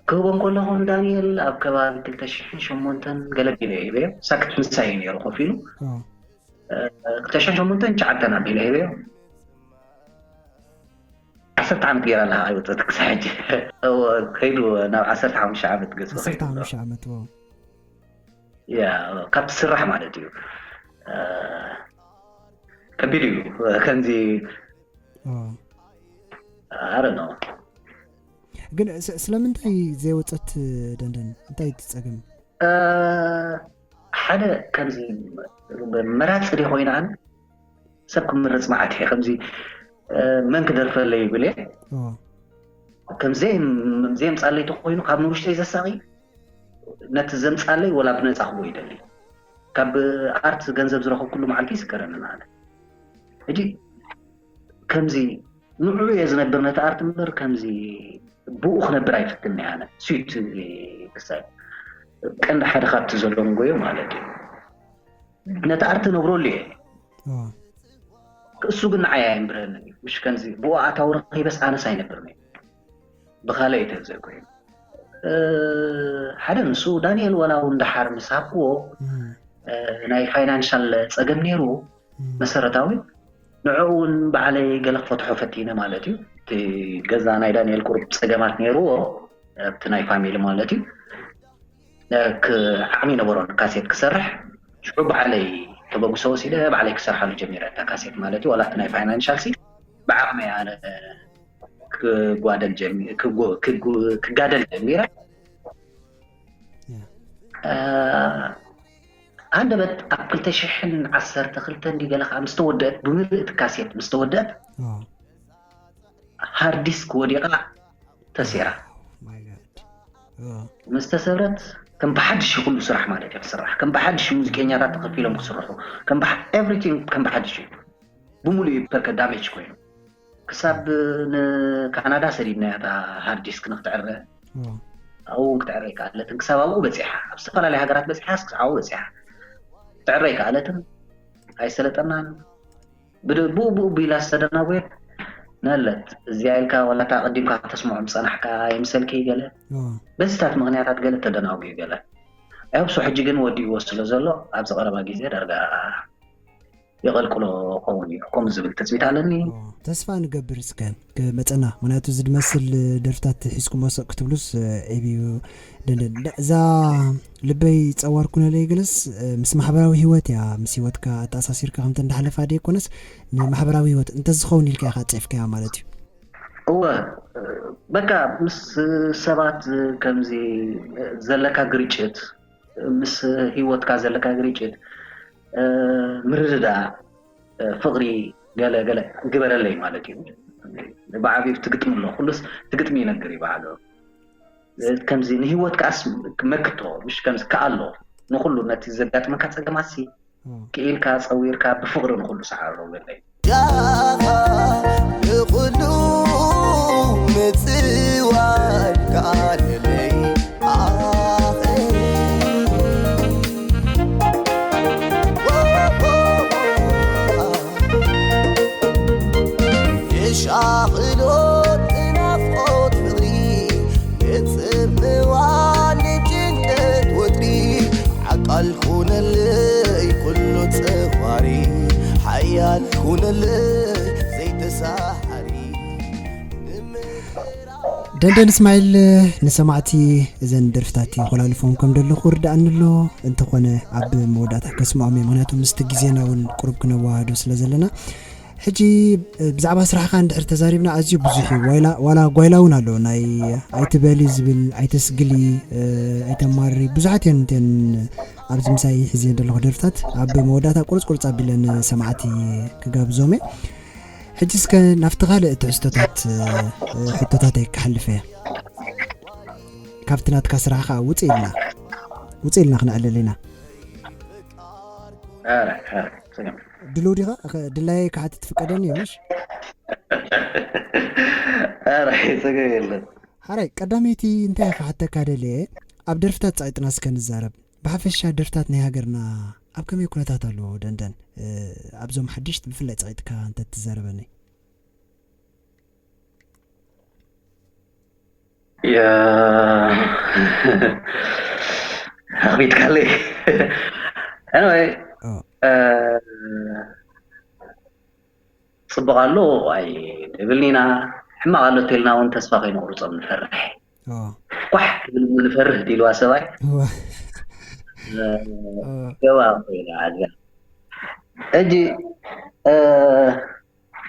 ክህቦ እንከለኹ ንዳንኤል ኣብ ከባቢ ክልተ ሽሕን ሸሞንተን ገለ ቢለ ሂበዮ። ሳክት ምሳይ እዩ ነይሩ ኮፍ ኢሉ። ክልተ ሽሕን ሸሞንተን ትሽዓተን ኣቢለ ሂበዮ። ዓሰርተ ዓመት ገይራ ኣለካ ኣይወፀት ክሳብ ሕጂ። ከይዱ ናብ ዓሰርተ ሓሙሽተ ዓመት ገፅ። ዓሰርተ ሓሙሽተ ዓመት። ያ፣ ካብ ትስራሕ ማለት እዩ። ከቢድ እዩ ከምዚ። ኣረ ነው። ግን ስለምንታይ ዘይወፀት ደንደን? እንታይ ትፀገም? ሓደ ከምዚ መራፂ ደ ኮይናን ሰብ ክምርፅ መዓት እየ። ከምዚ መን ክደርፈለይ ይብል እየ። ከምዘየምፃለይ ተኮይኑ ካብ ንውሽጠይ ዘሳቂ ነቲ ዘምፃለይ ወላ ብነፃ ክቦ ይደሊ። ካብ ኣርት ገንዘብ ዝረኸብኩሉ መዓልቲ ይስከረኒ ንኣነ። ሕጂ ከምዚ ንዕኡ እየ ዝነብር ነቲ ኣርት እምበር ከምዚ ብኡ ክነብር ኣይፍትን እየ። ኣነ ስዊት ክሳይ ቀንዲ ሓደ ካብቲ ዘለዎም ጎዮ ማለት እዩ። ነቲ ኣርት ነብረሉ እየ። እሱ ግን ንዓይ ኣይንብረኒ። ምሽ ከምዚ ብኡ ኣታዊ ረኺበስ ኣነስ ኣይነብርን እየ። ብኻልእ እየ ተዘይኮይኑ ሓደ ንሱ ዳንኤል ዋላ እውን ደሓር ምስ ሃብክዎ ናይ ፋይናንሻል ፀገም ነይሩ መሰረታዊ። ንዕኡ እውን ባዕለይ ገለ ክፈትሖ ፈቲነ ማለት እዩ። እቲ ገዛ ናይ ዳንኤል ቁሩብ ፀገማት ነይርዎ ኣብቲ ናይ ፋሚሊ ማለት እዩ። ዓቕሚ ነበሮን ካሴት ክሰርሕ ሽዑ ባዕለይ ተበግሶ ወሲደ ባዕለይ ክሰርሓሉ ጀሚረ። እታ ካሴት ማለት እዩ ዋላ እቲ ናይ ፋይናንሻል ሲ ብዓቕመይ ኣነ ክጓደል ጀሚ- ክጎ- ክጉ- ክጋደል ጀሚረ። ሃንደበት ኣብ ክልተ ሽሕን ዓሰርተ ክልተን ድዩ ገለ ከዓ ምስ ተወደአት ብምልእቲ ካሴት ምስ ተወደአት ሃርድ ዲስክ ወዲቓ ተሲራ። ምስ ተሰብረት ከም ብሓድሽ ኩሉ ስራሕ ማለት እዩ ክስራሕ። ከም ብሓድሽ ሙዚቀኛታት ተኸፊሎም ክስርሑ ከም ብሓ- everything ከም ብሓድሽ እዩ። ብምሉእ እዩ ፐርከ ዳሜጅ ኮይኑ ክሳብ ንካናዳ ሰዲድናያ እታ ሃርድ ዲስክ ንክትዕረ ኣብኡ እውን ክትዕረ ይከኣለትን ክሳብ ኣብኡ በፂሓ ኣብ ዝተፈላለዩ ሃገራት በፂሓ ክሳብ ኣብኡ በፂሓ ክትዕረ ይከኣለትን ኣይሰለጠናን ብኡ ብኡ ቢላ ዝተደናጎየት ነለት እዚኣ ኢልካ ዋላታ ቀዲምካ ከተስምዖም ዝፀናሕካ ይምሰልኪ ገለ በዚታት ምክንያታት ገለ ተደናጉዩ ገለ ኣይሆብሶ ሕጂ ግን ወዲእዎ ስለ ዘሎ ኣብዚ ቀረባ ግዜ ዳርጋ የቐልቅሎ ኸውን እዩ ከምኡ ዝብል ትፅቢት ኣለኒ። ተስፋ ንገብር እስከ ክመፀና ምክንያቱ እዚ ዝመስል ደርፍታት ሒዝኩሞ ሰቕ ክትብሉስ ዒብ እዩ ደንደን እዛ ልበይ ፀዋር ኩነለይ ገለስ ምስ ማሕበራዊ ህይወት እያ ምስ ህይወትካ ኣተኣሳሲርካ ከምተ እንዳሓለፋ ደይኮነስ ንማሕበራዊ ህይወት እንተዝኸውን ኢልካ ኢካ ፅሒፍካያ ማለት እዩ። እወ በቃ ምስ ሰባት ከምዚ ዘለካ ግርጭት ምስ ህይወትካ ዘለካ ግርጭት ምርድዳእ ፍቕሪ ገለ ገለ ግበረለይ ማለት እዩ። ብዓብዩ ትግጥም ኣሎ ኩሉስ ትግጥሚ ይነግር እዩ ባዕሉ ከምዚ ንህይወት ከኣስ መክቶ ምሽ ከምዚ ከኣሎ ንኩሉ ነቲ ዘጋጥመካ ፀገማሲ ክኢልካ ፀዊርካ ብፍቕሪ ንኩሉ ሰዓሮ በለይ። ጃኻ ንኹሉ ምፅዋር ከኣለለይ ኣኸይ የሻቕሎ ናፍቆት ፍቕሪ ንፅምዋ ንጭንቀት ወጥሪ ዓቃል ኩነለይ ኩሉ ፀዋሪ ሓያል ኩነለይ ዘይተሳሓሪ ደንደን እስማኤል ንሰማዕቲ እዘን ደርፍታት ይኮላልፎም ከም ደለኹ ርዳእኒ ኣሎ። እንተኾነ ኣብ መወዳእታ ከስምዖም እየ፣ ምክንያቱ ምስቲ ግዜና እውን ቁሩብ ክነዋህዶ ስለ ዘለና። ሕጂ ብዛዕባ ስራሕካ እንድሕር ተዛሪብና ኣዝዩ ብዙሕ እዩ። ዋላ ዋላ ጓይላ እውን ኣሎ ናይ ኣይትበሊ ዝብል ኣይተስግሊ ኣይተማርሪ ብዙሓት እየን እተን ኣብዚ ምሳይ ሒዘ ዘለኹ ደርፍታት ኣብ መወዳእታ ቁርፅ ቁርፅ ኣቢለ ንሰማዕቲ ክጋብዞም እየ። ሕጂ እስከ ናብቲ ካልእ ትሕዝቶታት ሕቶታተይ ክሓልፍ እየ። ካብቲ ናትካ ስራሕ ከዓ ውፅእ ኢልና ውፅእ ኢልና ክነዕልል ኢና። ድልው ዲኻ? ድላየይ ክሓትት ትፍቀደኒ እዩ ምሽ? ኧረ፣ ጸገም የለን። ሓራይ፣ ቀዳመይቲ እንታይ ክሓተካ ደልየ፣ ኣብ ደርፍታት ጸቂጥና እስከ ንዛረብ። ብሓፈሻ ደርፍታት ናይ ሃገርና ኣብ ከመይ ኩነታት ኣሎ ደንደን? ኣብዞም ሓድሽቲ ብፍላይ ጸቂጥካ እንተትዛረበኒ። ያ ኣኽቢድካለይ። Anyway፣ ኦ፣ እ፣ ጽቡቕ ኣሎ ኣይንብልን ኢና፣ ሕማቕ ኣሎ ተልና እውን ተስፋ ከይንቑርጾም ንፈርሕ። ኦ፣ ኳሕ ክብል እሞ ንፈርህ ዲልዋ ሰብኣይ። እወ፣ እ፣ ኦ፣ ገባ ኮይና ኣዝያ። ሕጂ፣ እ፣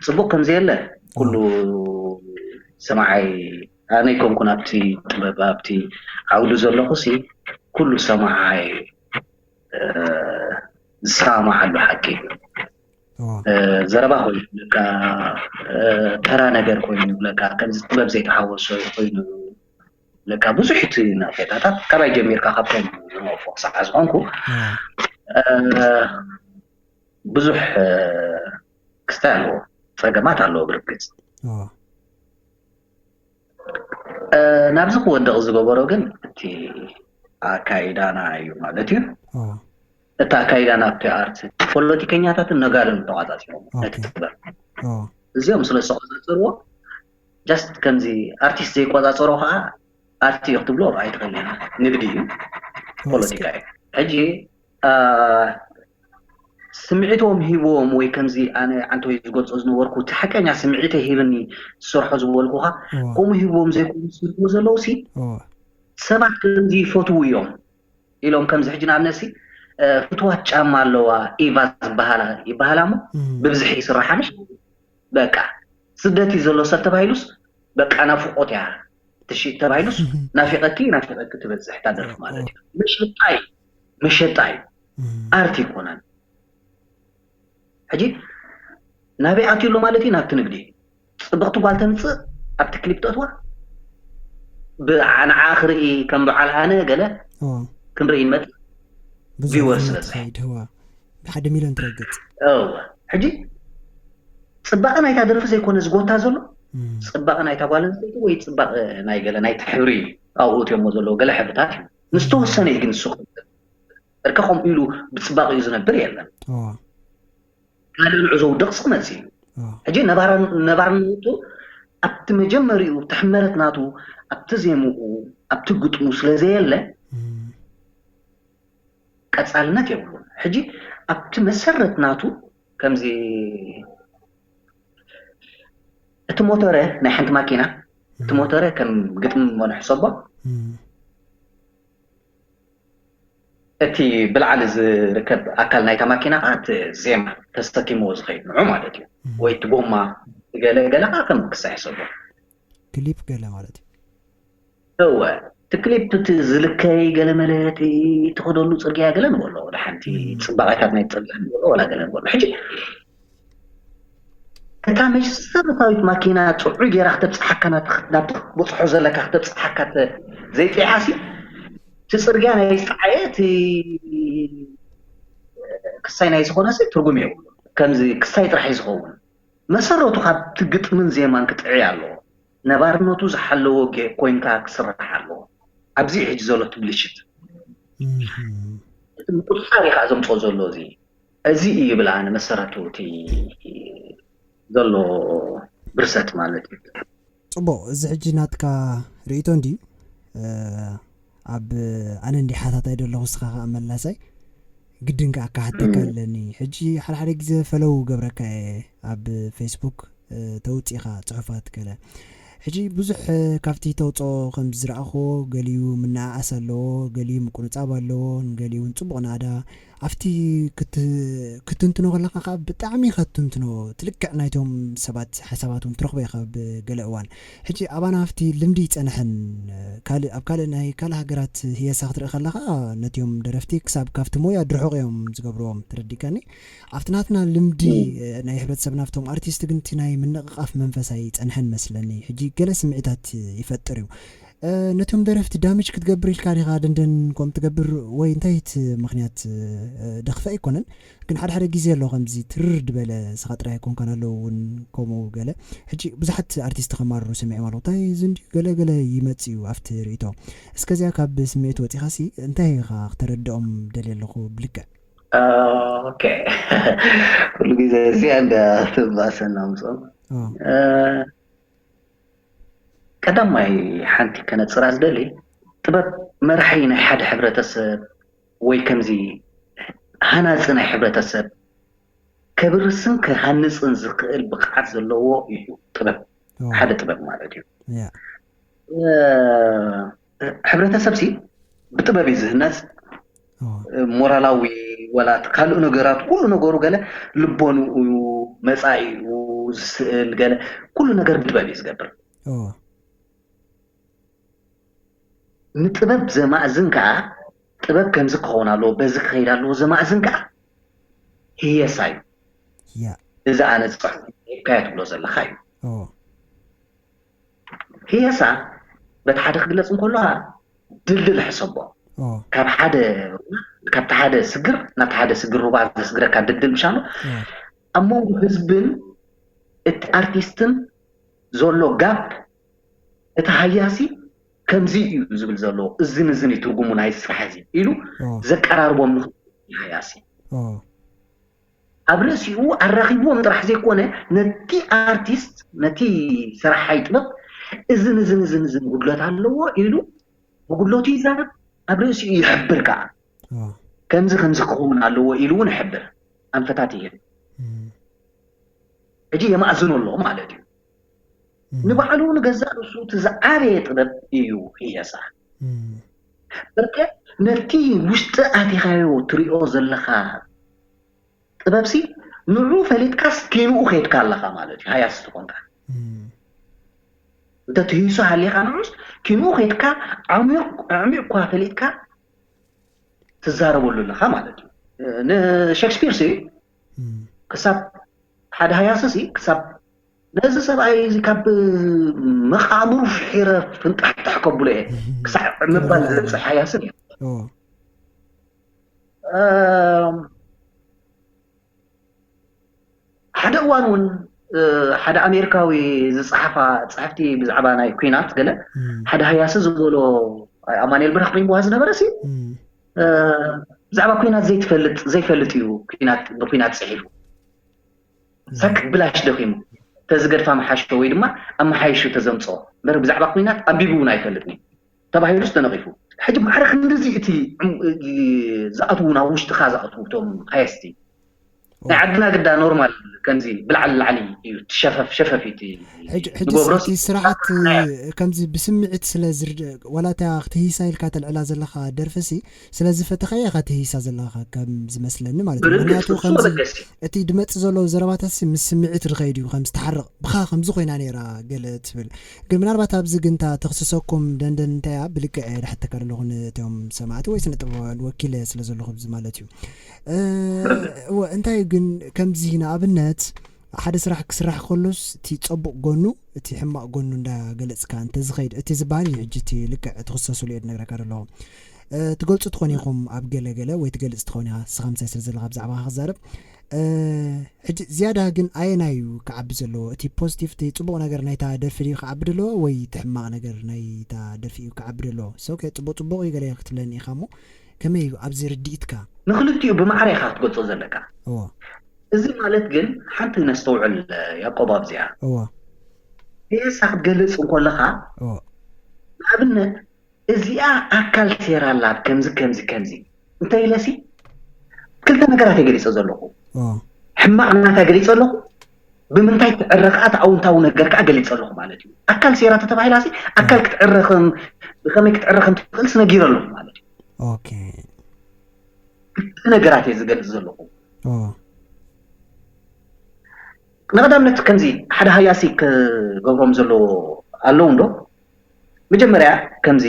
ጽቡቕ ከም ዘየለ ኩሉ ሰማዓይ፣ ኣነ ኣይኮንኩን ኣብቲ ጥበብ፣ ኣብቲ ዓውዲ ዘለኹ ሲ፣ ኩሉ ሰማዓይ፣ እ፣ ዝሰማማዓሉ ሓቂ እዩ። ኦ፣ እ፣ ዘረባ ኮይኑ ይብለካ፣ እ፣ ተራ ነገር ኮይኑ ይብለካ፣ ከምዚ ጥበብ ዘይተሓወሶ ኮይኑ ይብለካ፣ ብዙሕ እቲ ነቐፌታታት ካባይ ጀሚርካ ካብቶም ዝነቕፎ ክሳዕ ዝኾንኩ፣ ኦ፣ እ፣ ብዙሕ፣ እ፣ ክስታይ ኣለዎ፣ ጸገማት ኣለዎ ብርግጽ። ኦ፣ እ፣ ናብዚ ክወድቕ ዝገበሮ ግን እቲ ኣካይዳና እዩ ማለት እዩ። ኦ፣ እቲ ኣካይዳና ኣብቲ ኣርት ፖለቲከኛታትን ነጋድን ተቋጻጺሮም ነቲ ኦኬ። ጥበብ። ኦ፣ እዚኦም ስለ ዝተቆጻጸርዎ፣ just ከምዚ ኣርቲስት ዘይቆጻጸሮ ከዓ ኣርቲ እዩ ክትብሎ ኣይትኽእልን ኢኻ። ንግዲ እዩ፣ ኦ፣ እስኪ ፖለቲካ እዩ። ሕጂ፣ እ፣ ስምዒቶም ሂብዎም ወይ ከምዚ ኣነ ዓንተወይ ዝገልጾ ዝነበርኩ እቲ ሓቀኛ ስምዒተይ ሂብኒ ዝሰርሖ ዝበልኩኻ ኦ፣ ከምኡ ሂብዎም ዘይኮኑ ዝሰርሕዎ ዘለዉ ሲ ኦ፣ ሰባት ከምዚ ይፈትዉ እዮም ኢሎም ከምዚ ሕጂ ንኣብነት ሲ እ፣ ፍትዋት ጫማ ኣለዋ ኢቫ ዝበሃላ ይበሃላ እሞ እም፣ ብብዝሒ ይስራሓ ምሽ በቃ ስደት እዩ ዘሎ ሰብ ተባሂሉስ በቃ ናፍቆት እያ ትሽጥ ተባሂሉስ ናፊቀኪ ናፊቀኪ ትበዝሕ እታ ደርፊ ማለት እዩ። መሸጣ እዩ መሸጣ እዩ እም፣ ኣርት ይኮነን። ሕጂ ናበይ ኣትዩ ኣሎ ማለት እዩ? ናብቲ ንግዲ። ጽብቕቲ ጓል ተምጽእ ኣብቲ ክሊፕ ተእትዋ ብዓንዓ ክርኢ ከም በዓል ኣነ ገለ ኦ፣ ክንርኢ ንመጽእ ብዙሕ ቪወር ቪው ስለ ትኸይድ፣ ህዋ ብሓደ ሚልዮን ትረግጽ። እወ። ሕጂ ጽባቐ ናይታ ደርፊ ዘይኮነ ዝጎታ ዘሎ እም፣ ጽባቐ ናይታ ጓል ኣንስተይቲ ወይ ጽባቐ ናይ ገለ ናይቲ ሕብሪ ኣብኡ እትዮሞ ዘለዎ ገለ ሕብርታት እዩ። ንዝተወሰነ እዩ ግን ንሱ ክብል። እርከ ከምኡ ኢሉ ብጽባቐ እዩ ዝነብር የለን። ኦ፣ ካልእ ንዑ ዘውድቕ ስቕ መጽእ እዩ። ኦ፣ ሕጂ ነባራን- ነባርነቱ ኣብቲ መጀመሪኡ እቲ ሕመረት ናቱ ኣብቲ ዜምኡ ኣብቲ ግጥሙ ስለ ዘየለ እም፣ ቀጻልነት የብሉን። ሕጂ ኣብቲ መሰረት ናቱ ከምዚ እቲ ሞተረ ናይ ሓንቲ ማኪና እቲ እም፣ ሞተረ ከም ግጥሚ እሞ ንሕሰቦ እም፣ እቲ ብላዕሊ ዝርከብ ኣካል ናይታ ማኪና ከዓ እቲ ዜማ ተሰኪምዎ ዝኸይድ ንዑ ማለት እዩ። እም፣ ወይ እቲ ጎማ ገለ ገለ ከዓ ከም ክሳይ ሕሰቦ ክሊፕ ገለ ማለት እዩ። እወ እቲ ክሊፕ እቲ ዝልከይ ገለ መለ እቲ ትኸደሉ ፅርግያ ገለ ንበሎ ወደ ሓንቲ እም፣ ፅባቐታት ናይ ፅርግያ ንበሎ ወላ ገለ ንበሎ ሕጂ እታ መሰረታዊት ማኪና ጥዑይ ጌራ ክተብፅሓካ ናብቲ ናብቲ ክትበፅሖ ዘለካ ክተብፅሓካ ተ- ዘይፅኢሓሲ እቲ ፅርግያ ናይ ዝፀዓየ እቲ ክሳይ ናይ ዝኾነ ሰብ ትርጉም የብሉ። ከምዚ ክሳይ ጥራሕ እዩ ዝኸውን። መሰረቱ ካብቲ ግጥምን ዜማን ክጥዕይ ኣለዎ። ነባርነቱ ዝሓለዎ ጌ- ኮይንካ ክስራሕ ኣለዎ። ኣብዚ ሕጂ ዘሎ ትብልሽት እም፣ እቲ ምቁፅፃር እዩ ከዓ ዘምፅኦ ዘሎ እዚ እዚ እዩ ይብል ኣነ መሰረቱ እቲ ዘሎ ብርሰት ማለት እዩ። ጽቡቕ። እዚ ሕጂ ናትካ ርእይቶ እንድዩ። እ፣ ኣብ ኣነ እንዲ ሓታታይ ደለኹ፣ ንስኻ ከኣ መላሳይ። ግድን ከኣ ክሓተካ ኣለኒ። ሕጂ ሓደ ሓደ ግዜ ፈለው ገብረካ እየ ኣብ ፌስቡክ፣ እ፣ ተውጺኻ ጽሑፋት ገለ። ሕጂ ብዙሕ፣ እ፣ ካብቲ ተውጽኦ ከም ዝረኣኽዎ ገሊኡ ምንኣኣስ ኣለዎ፣ ገሊኡ ምቁንጻብ ኣለዎ፣ ገሊኡ እውን ጽቡቕ ናእዳ ኣብቲ ክት-፣ ክትንትኖ ከለኻ ከኣ ብጣዕሚ ኢኻ ትትንትኖ። እቲ ልክዕ ናይቶም ሰባት ሓሳባት እውን ትረኽቦ ኢኻ ኣብ ገለ እዋን። ሕጂ ኣባና ኣብቲ ልምዲ ይጸንሐን፣ ካልእ፣ ኣብ ካልእ ናይ ካልእ ሃገራት ህየሳ ክትርኢ ከለኻ ነቲኦም ደረፍቲ ክሳብ ካብቲ ሞያ ድርሑቕ እዮም ዝገብርዎም፣ ተረዲእካኒ? ኣብቲ ናትና ልምዲ፣ እም። ናይ ሕብረተሰብና ኣብቶም ኣርቲስት ግን እቲ ናይ ምንቕቓፍ መንፈስ ኣይጸንሐን መስለኒ። ሕጂ ገለ ስምዒታት ይፈጥር እዩ። እ፣ ነቶም ደረፍቲ ዳሜጅ ክትገብር ኢልካ ዲኻ ደንደን ከምኡ ትገብር ወይ እንታይ እቲ ምኽንያት፣ እ፣ ደኽፈ ኣይኮነን። ግን ሓደ ሓደ ግዜ ኣሎ ከምዚ ትርር ዝበለ ንስኻ ጥራይ ኣይኮንካን ኣለዉ እውን ከምኡ ገለ። ሕጂ ብዙሓት ኣርቲስት ከማርሩ ሰሚዐ ኣለኹ። እንታይ እዚ እንድዩ ገለ ገለ ይመጽእ እዩ ኣብቲ ርእይቶ። እስከ እዚኣ ካብ ስምዒት ወጺኻሲ እንታይ ኢኻ ክተረድኦም ደልየ ኣለኹ ብልክዕ? ኦኬ። ኩሉ ግዜ እዚኣ እንዳ ትባሰና ምጾም። ኦ። እ፣ ቀዳማይ ሓንቲ ከነጽራ ዝደሊ ጥበብ መራሒ ናይ ሓደ ሕብረተሰብ ወይ ከምዚ ሃናፂ ናይ ሕብረተሰብ ከብርስን ክሃንፅን ዝኽእል ብቕዓት ዘለዎ እዩ ጥበብ። ሓደ ጥበብ ማለት እዩ። ሕብረተሰብ ሲ ብጥበብ እዩ ዝህነፅ። ሞራላዊ ወላ ካልእ ነገራት ኩሉ ነገሩ ገለ ልቦንኡ መፃኢኡ ዝስእል ገለ ኩሉ ነገር ብጥበብ እዩ ዝገብር። ንጥበብ ዘማእዝን ከዓ ጥበብ ከምዚ ክኸውን ኣለዎ በዚ ክኸይድ ኣለዎ ዘማእዝን ከዓ ህየሳ እዩ። እዚ ኣነ ዝፅሕፍ ሂብካዮ ትብሎ ዘለካ እዩ። ህየሳ በቲ ሓደ ክግለፅ እንከሎ ድልድል ሕሰቦ ካብ ሓደ ካብቲ ሓደ ስግር ናብቲ ሓደ ስግር ሩባ ዘስግረካ ድልድል ምሻሎ ኣብ መንጎ ህዝብን እቲ ኣርቲስትን ዘሎ ጋፕ እቲ ሃያሲ ከምዚ እዩ ዝብል ዘሎ እዝን እዝን እዩ ትርጉሙ ናይ ስራሕ እዚ ኢሉ ዘቀራርቦም ንክ ሃያሲ ኣብ ርእሲኡ ኣራኺብዎም ጥራሕ ዘይኮነ ነቲ ኣርቲስት ነቲ ሰራሓይ ጥበብ እዝን እዝን እዝን እዝን ጉድለት ኣለዎ ኢሉ ብጉድለቱ ይዛረብ ኣብ ርእሲኡ ይሕብር ከዓ ከምዚ ከምዚ ክኸውን ኣለዎ ኢሉ እውን ይሕብር ኣንፈታት ይህብ ሕጂ የማእዝኖ ኣሎ ማለት እዩ ንባዕሉ ንገዛእ ርእሱ እቲ ዝዓበየ ጥበብ እዩ ህየሳ በርከ ነቲ ውሽጢ ኣቲኻዮ ትሪኦ ዘለኻ ጥበብሲ ንዑ ፈሊጥካስ ኪንኡ ከይድካ ኣለኻ ማለት እዩ ሃያስ ትኾንካ እንተ ትህይሶ ሃሊኻ ንዑስ ኪንኡ ከይድካ ዓሚቕ ዓሚቕ እኳ ፈሊጥካ ትዛረበሉ ኣለኻ ማለት እዩ ንሸክስፒር ሲ ክሳብ ሓደ ሃያሲ ሲ ክሳብ ነዚ ሰብኣይ እዚ ካብ መቃብሩ ፍሒረ ፍንጣሕጣሕ ከብሎ እየ ክሳዕ ምባል ዝበፅሕ ሃያስን እዩ ሓደ እዋን እውን ሓደ ኣሜሪካዊ ዝፀሓፋ ፅሕፍቲ ብዛዕባ ናይ ኩናት ገለ ሓደ ሃያሲ ዝበሎ ኣማኒኤል ብርሃ ቅሪምዋ ዝነበረ ሲ ብዛዕባ ኩናት ዘይትፈልጥ ዘይፈልጥ እዩ ኩናት ብኩናት ፅሒፉ ሳክ ብላሽ ደኺሙ ተዝገድፋ መሓሾ ወይ ድማ ኣመሓይሹ ተዘምፅኦ እምበር ብዛዕባ ኩናት ኣንቢቡ እውን ኣይፈልጥን እዩ ተባሂሉስ ተነቒፉ ሕጂ ማዕረ ክንድዚ እቲ ዝኣትዉ ናብ ውሽጥኻ ዝኣትዉ እቶም ሃየስቲ ናይ ዓድና ግዳ ኖርማል ከምዚ ብላዕሊ ላዕሊ እዩ ሸፈፍ ሸፈፍ እዩ ሕጂ ሕጂ ዝገብሮስ እቲ ስርዓት ከምዚ ብስምዒት ስለ ዝርድ ዋላ እታ ክትህይሳ ኢልካ ተልዕላ ዘለኻ ደርፍሲ ስለ ዝፈተኻያ ኢኻ ትህይሳ ዘለኻ ከም ዝመስለኒ ማለት እዩ። ምኽንያቱ ከምዚ እቲ ድመጽእ ዘሎ ዘረባታትሲ ምስ ስምዒት ዝኸይድ እዩ። ከም ዝተሓርቕ ብኻ ከምዚ ኮይና ነይራ ገለ ትብል። ግን ምናልባት ኣብዚ ግን እታ ተኽስሰኩም ደንደን እንታይ እያ ብልክዕ እየ ድሓተካ ዘለኹ ነቶም ሰማዕቲ ወይ ስነ ጥበባውያን ወኪለ ስለ ዘለኹ ኣብዚ ማለት እዩ። እወ እንታይ ግን ከምዚ ንኣብነት ሓደ ስራሕ ክስራሕ ከሎስ እቲ ጸቡቕ ጎኑ እቲ ሕማቕ ጎኑ እንዳገለጽካ እንተዝኸይድ እቲ ዝበሃል እዩ ሕጂ እቲ ልክዕ ትኽሰስሉ እየ ዝነግረካ ዘለኹ። ትገልጹ ትኾን ኢኹም ኣብ ገለ ገለ ወይ ትገልጽ ትኸውን ኢኻ ንስኻ ምሳይ ስለ ዘለኻ ብዛዕባኻ ክዛረብ ሕጂ ዝያዳ ግን ኣየናይ እዩ ክዓቢ ዘለዎ እቲ ፖዚቲቭ እቲ ጽቡቕ ነገር ናይታ ደርፊ ድዩ ክዓቢ ዘለዎ ወይ እቲ ሕማቕ ነገር ናይታ ደርፊ እዩ ክዓቢ ዘለዎ ሰው ከ ጽቡቕ ጽቡቕ እዩ ገለ ክትብለኒ ኢኻ እሞ ከመይ እዩ ኣብዚ ርድኢትካ ንክልቲኡ ብማዕረ ኢኻ ክትገልጾ ዘለካ እዎ እዚ ማለት ግን ሓንቲ ነስተውዕል ያቆብ ኣብዚኣ እዎ ፒኤሳ ክትገልጽ እንኮለኻ እዎ ንኣብነት እዚኣ ኣካል ሴራ ኣላ ኣብ ከምዚ ከምዚ ከምዚ እንተ ኢለሲ ክልተ ነገራት እየ ገሊጸ ዘለኹ እዎ ሕማቕ ናታ ገሊጸ ኣለኹ ብምንታይ ትዕረ ከዓ እቲ ኣውንታዊ ነገር ከዓ ገሊጸ ኣለኹ ማለት እዩ ኣካል ሴራ ተተባሂላሲ ኣካል ክትዕረ ከም ብከመይ ክትዕረ ከም ትኽእልስ ነጊረ ኣለኹ ማለት እዩ ኦኬ ክልተ ነገራት እየ ዝገልፅ ዘለኹ። ንቐዳምነት ከምዚ ሓደ ሃያሲ ክገብሮም ዘለዎ ኣለዉ እንዶ መጀመርያ ከምዚ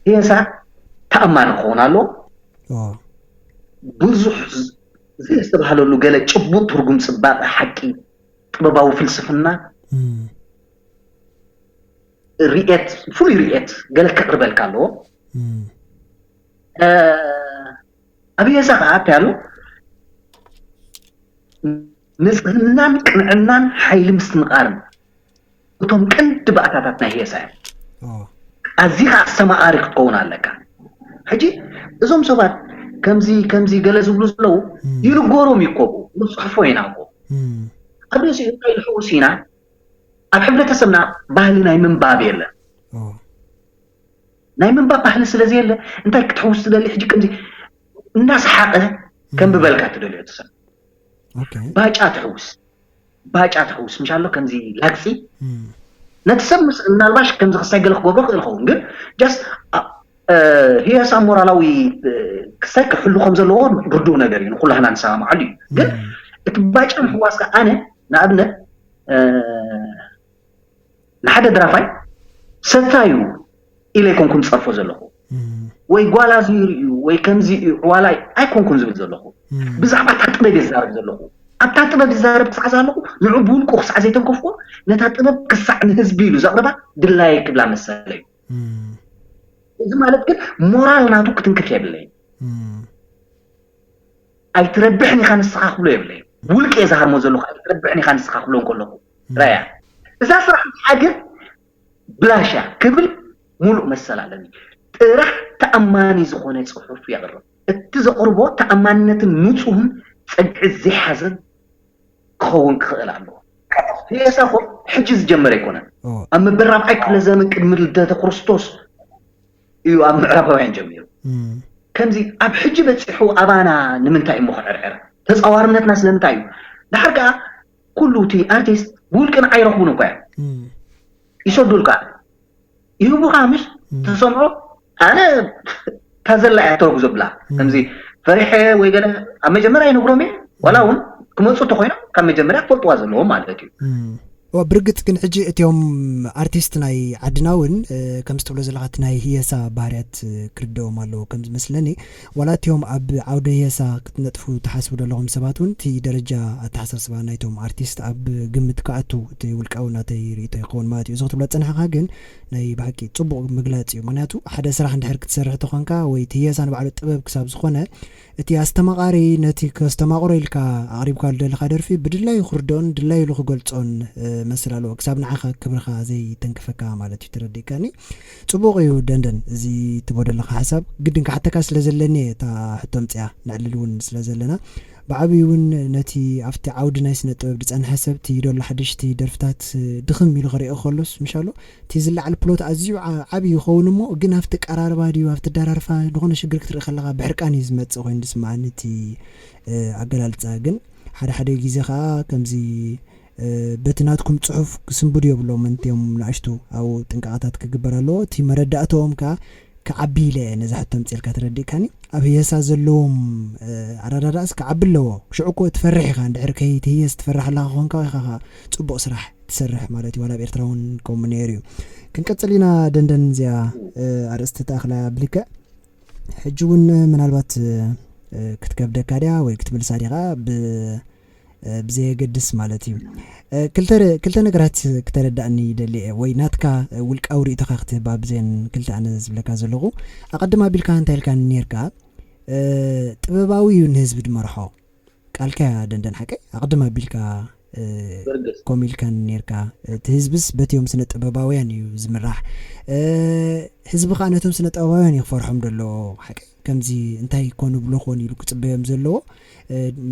ህየሳ ተኣማኒ ክኸውን ኣለዎ። ብዙሕ ዘየስተብሃለሉ ገለ ጭቡጥ ትርጉም ፅባቐ ሓቂ ጥበባዊ ፍልስፍና ርእየት ፍሉይ ርእየት ገለ ከቕርበልካ ኣለዎ። ኣብ የሳ ከዓ እንታይ ኣሎ ንፅህናን ቅንዕናን ሓይሊ ምስትምቓርን እቶም ቀንዲ ባእታታት ናይ ህየሳ እዮም። ኣዚኻ ኣስተማቓሪ ክትከውን ኣለካ። ሕጂ እዞም ሰባት ከምዚ ከምዚ ገለ ዝብሉ ዘለዉ ይንገሮም እዩ ኮብኡ ንፅሕፎ ኢና ኮ ኣብ ርእሲኡ እንታይ ንሕውስ ኢና ኣብ ሕብረተሰብና ባህሊ ናይ ምንባብ የለን። ናይ ምንባብ ባህሊ ስለ ዘየለ እንታይ ክትሕውስ ትደሊ ሕጂ ከምዚ እናሰሓቐ ከም ብበልካ ትደልዮ ትሰብ ባጫ ትሕውስ ባጫ ትሕውስ ምሽ ኣሎ ከምዚ ላግፂ ነቲ ሰብ ምናልባሽ ከምዚ ክሳይ ገለ ክገብሮ ክእል ኸውን ግን ጃስት ህየሳ ሞራላዊ ክሳይ ክሕሉ ከም ዘለዎ ርዱእ ነገር እዩ ንኩላህና ንሰማማዓሉ እዩ ግን እቲ ባጫ ምሕዋስካ ኣነ ንኣብነት ንሓደ ድራፋይ ሰታዩ ኢለ ኣይኮንኩን ዝፀርፎ ዘለኹ ወይ ጓላ ዝይርእዩ ወይ ከምዚ እዩ ዕዋላይ ኣይኮንኩን ዝብል ዘለኹ ብዛዕባ እታ ጥበብ የዛረብ ዘለኹ ኣብታ ጥበብ ዝዛረብ ክሳዕ ዘለኹ ንዑ ብውልቁ ክሳዕ ዘይተንከፍዎ ነታ ጥበብ ክሳዕ ንህዝቢ ኢሉ ዘቕርባ ድላየ ክብላ መሰለ እዩ እዚ ማለት ግን ሞራል ናቱ ክትንክፍ የብለይ ኣይትረብሕን ኢኻ ንስኻ ክብሎ የብለይ ውልቂ እየ ዝሃርሞ ዘለኹ ኣይትረብሕን ኢኻ ንስኻ ክብሎ እንከለኹ ራያ እዛ ስራሕ እዚኣ ግን ብላሻ ክብል ሙሉእ መሰል ኣለኒ ጥራሕ ተኣማኒ ዝኾነ ፅሑፍ የቕርብ እቲ ዘቕርቦ ተኣማንነትን ንፁህን ፀግዒ ዘይሓዘን ክኸውን ክኽእል ኣለዎ ሬሳ ኮ ሕጂ ዝጀመረ ኣይኮነን ኣብ መበል ራብዓይ ክፍለ ዘመን ቅድሚ ልደተ ክርስቶስ እዩ ኣብ ምዕራባውያን ጀሚሩ ከምዚ ኣብ ሕጂ በፂሑ ኣባና ንምንታይ እሞ ክዕርዕር ተፃዋርነትና ስለምንታይ እዩ ድሓር ከዓ ኩሉ እቲ ኣርቲስት ብውልቅን ኣይረኽቡን እኳ እዮም ይሰዱልካ ይህቡኻ ምሽ ተሰምዖ ኣነ ታዘላ እያ ተረጉ ዘብላ ከምዚ ፈሪሐ ወይ ገለ ኣብ መጀመርያ ይነግሮም እየ ዋላ እውን ክመፁ እንተኮይኖም ካብ መጀመርያ ክፈልጥዋ ዘለዎም ማለት እዩ ብርግፅ ግን ሕጂ እቲኦም ኣርቲስት ናይ ዓድና እውን ከምዚ ትብሎ ዘለካ እቲ ናይ ህየሳ ባህርያት ክርድኦም ኣለዎ ከም ዝመስለኒ ዋላ እቲኦም ኣብ ዓውደ ህየሳ ክትነጥፉ ትሓስቡ ዘለኹም ሰባት እውን እቲ ደረጃ ኣተሓሳስባ ናይቶም ኣርቲስት ኣብ ግምት ክኣቱ እቲ ውልቃዊ ናተይ ርእቶ ይኸውን ማለት እዩ እዚ ክትብሎ ዝፀናሕካ ግን ናይ ብሓቂ ፅቡቅ ምግላፅ እዩ ምክንያቱ ሓደ ስራሕ እንድሕር ክትሰርሕ ተኾንካ ወይ እቲ ህየሳ ንባዕሉ ጥበብ ክሳብ ዝኾነ እቲ ኣስተማቓሪ ነቲ ከስተማቕሮ ኢልካ ኣቕሪብካሉ ዘለኻ ደርፊ ብድላዩ ክርድኦን ድላዩ ኢሉ ክገልጾን መሰል ኣለዎ ክሳብ ንዓኻ ክብርኻ ዘይተንክፈካ ማለት እዩ ተረዲእካኒ ጽቡቕ እዩ ደንደን እዚ ትቦ ዘለኻ ሓሳብ ግድን ክሓተካ ስለ ዘለኒ እየ እታ ሕቶ ምፅያ ንዕልል እውን ስለ ዘለና ብዓብዩ እውን ነቲ ኣብቲ ዓውዲ ናይ ስነ ጥበብ ዝፀንሐ ሰብ እቲ ዶላ ሓደሽቲ ደርፍታት ድኽም ኢሉ ክሪኦ ከሎስ ምሻሎ እቲ ዝለዓል ፕሎት ኣዝዩ ዓብዪ ይኸውን እሞ ግን ኣብቲ ቀራርባ ድዩ ኣብቲ ኣደራርፋ ዝኾነ ሽግር ክትርኢ ከለኻ ብሕርቃን እዩ ዝመፅእ ኮይኑ ዝስምዓኒ እቲ ኣገላልፃ ግን ሓደ ሓደ ግዜ ከዓ ከምዚ በቲ ናትኩም ፅሑፍ ክስንብዱ የብሎም እንቲዮም ንኣሽቱ ኣብኡ ጥንቃቐታት ክግበር ኣለዎ እቲ መረዳእተኦም ከዓ ክዓቢ ኢለ እየ ነዛ ሕቶ ኣምፅኤልካ ተረዲእካኒ ኣብ ህየሳ ዘለዎም ኣረዳዳእስ ክዓቢ ኣለዎ ሽዑ እኮ ትፈርሕ ኢኻ እንድሕር ከይትህየስ ትፈርሕ ኣለኻ ኮንካ ኢኻ ጽቡቕ ስራሕ ትሰርሕ ማለት እዩ ዋላ ኣብ ኤርትራ እውን ከምኡ ነይሩ እዩ ክንቀፅል ኢና ደንደን እዚኣ ኣርእስቲ ተኣኽላ ብልክዕ ሕጂ እውን ምናልባት ክትከብደካ ድያ ወይ ክትምልሳ ዲኻ ብዘየገድስ ማለት እዩ ክልተ ነገራት ክተረዳእኒ ይደሊ እየ ወይ ናትካ ውልቃዊ ርእቶኻ ክትህባ ብዘን ክልተ ኣነ ዝብለካ ዘለኹ ኣቐድም ኣቢልካ እንታይ ኢልካ ነርካ ጥበባዊ እዩ ንህዝቢ ድመርሖ ቃልካ ደንደን ሓቀይ ኣቐድም ኣቢልካ ኮም ኢልካን ነርካ እቲ ህዝብስ በቲዮም ስነ ጥበባውያን እዩ ዝምራሕ ህዝቢ ከዓ ነቶም ስነ ጥበባውያን እዩ ክፈርሖም ደሎ ሓቀይ ከምዚ እንታይ ኮኑ ብሎ ኮን ኢሉ ክፅበዮም ዘለዎ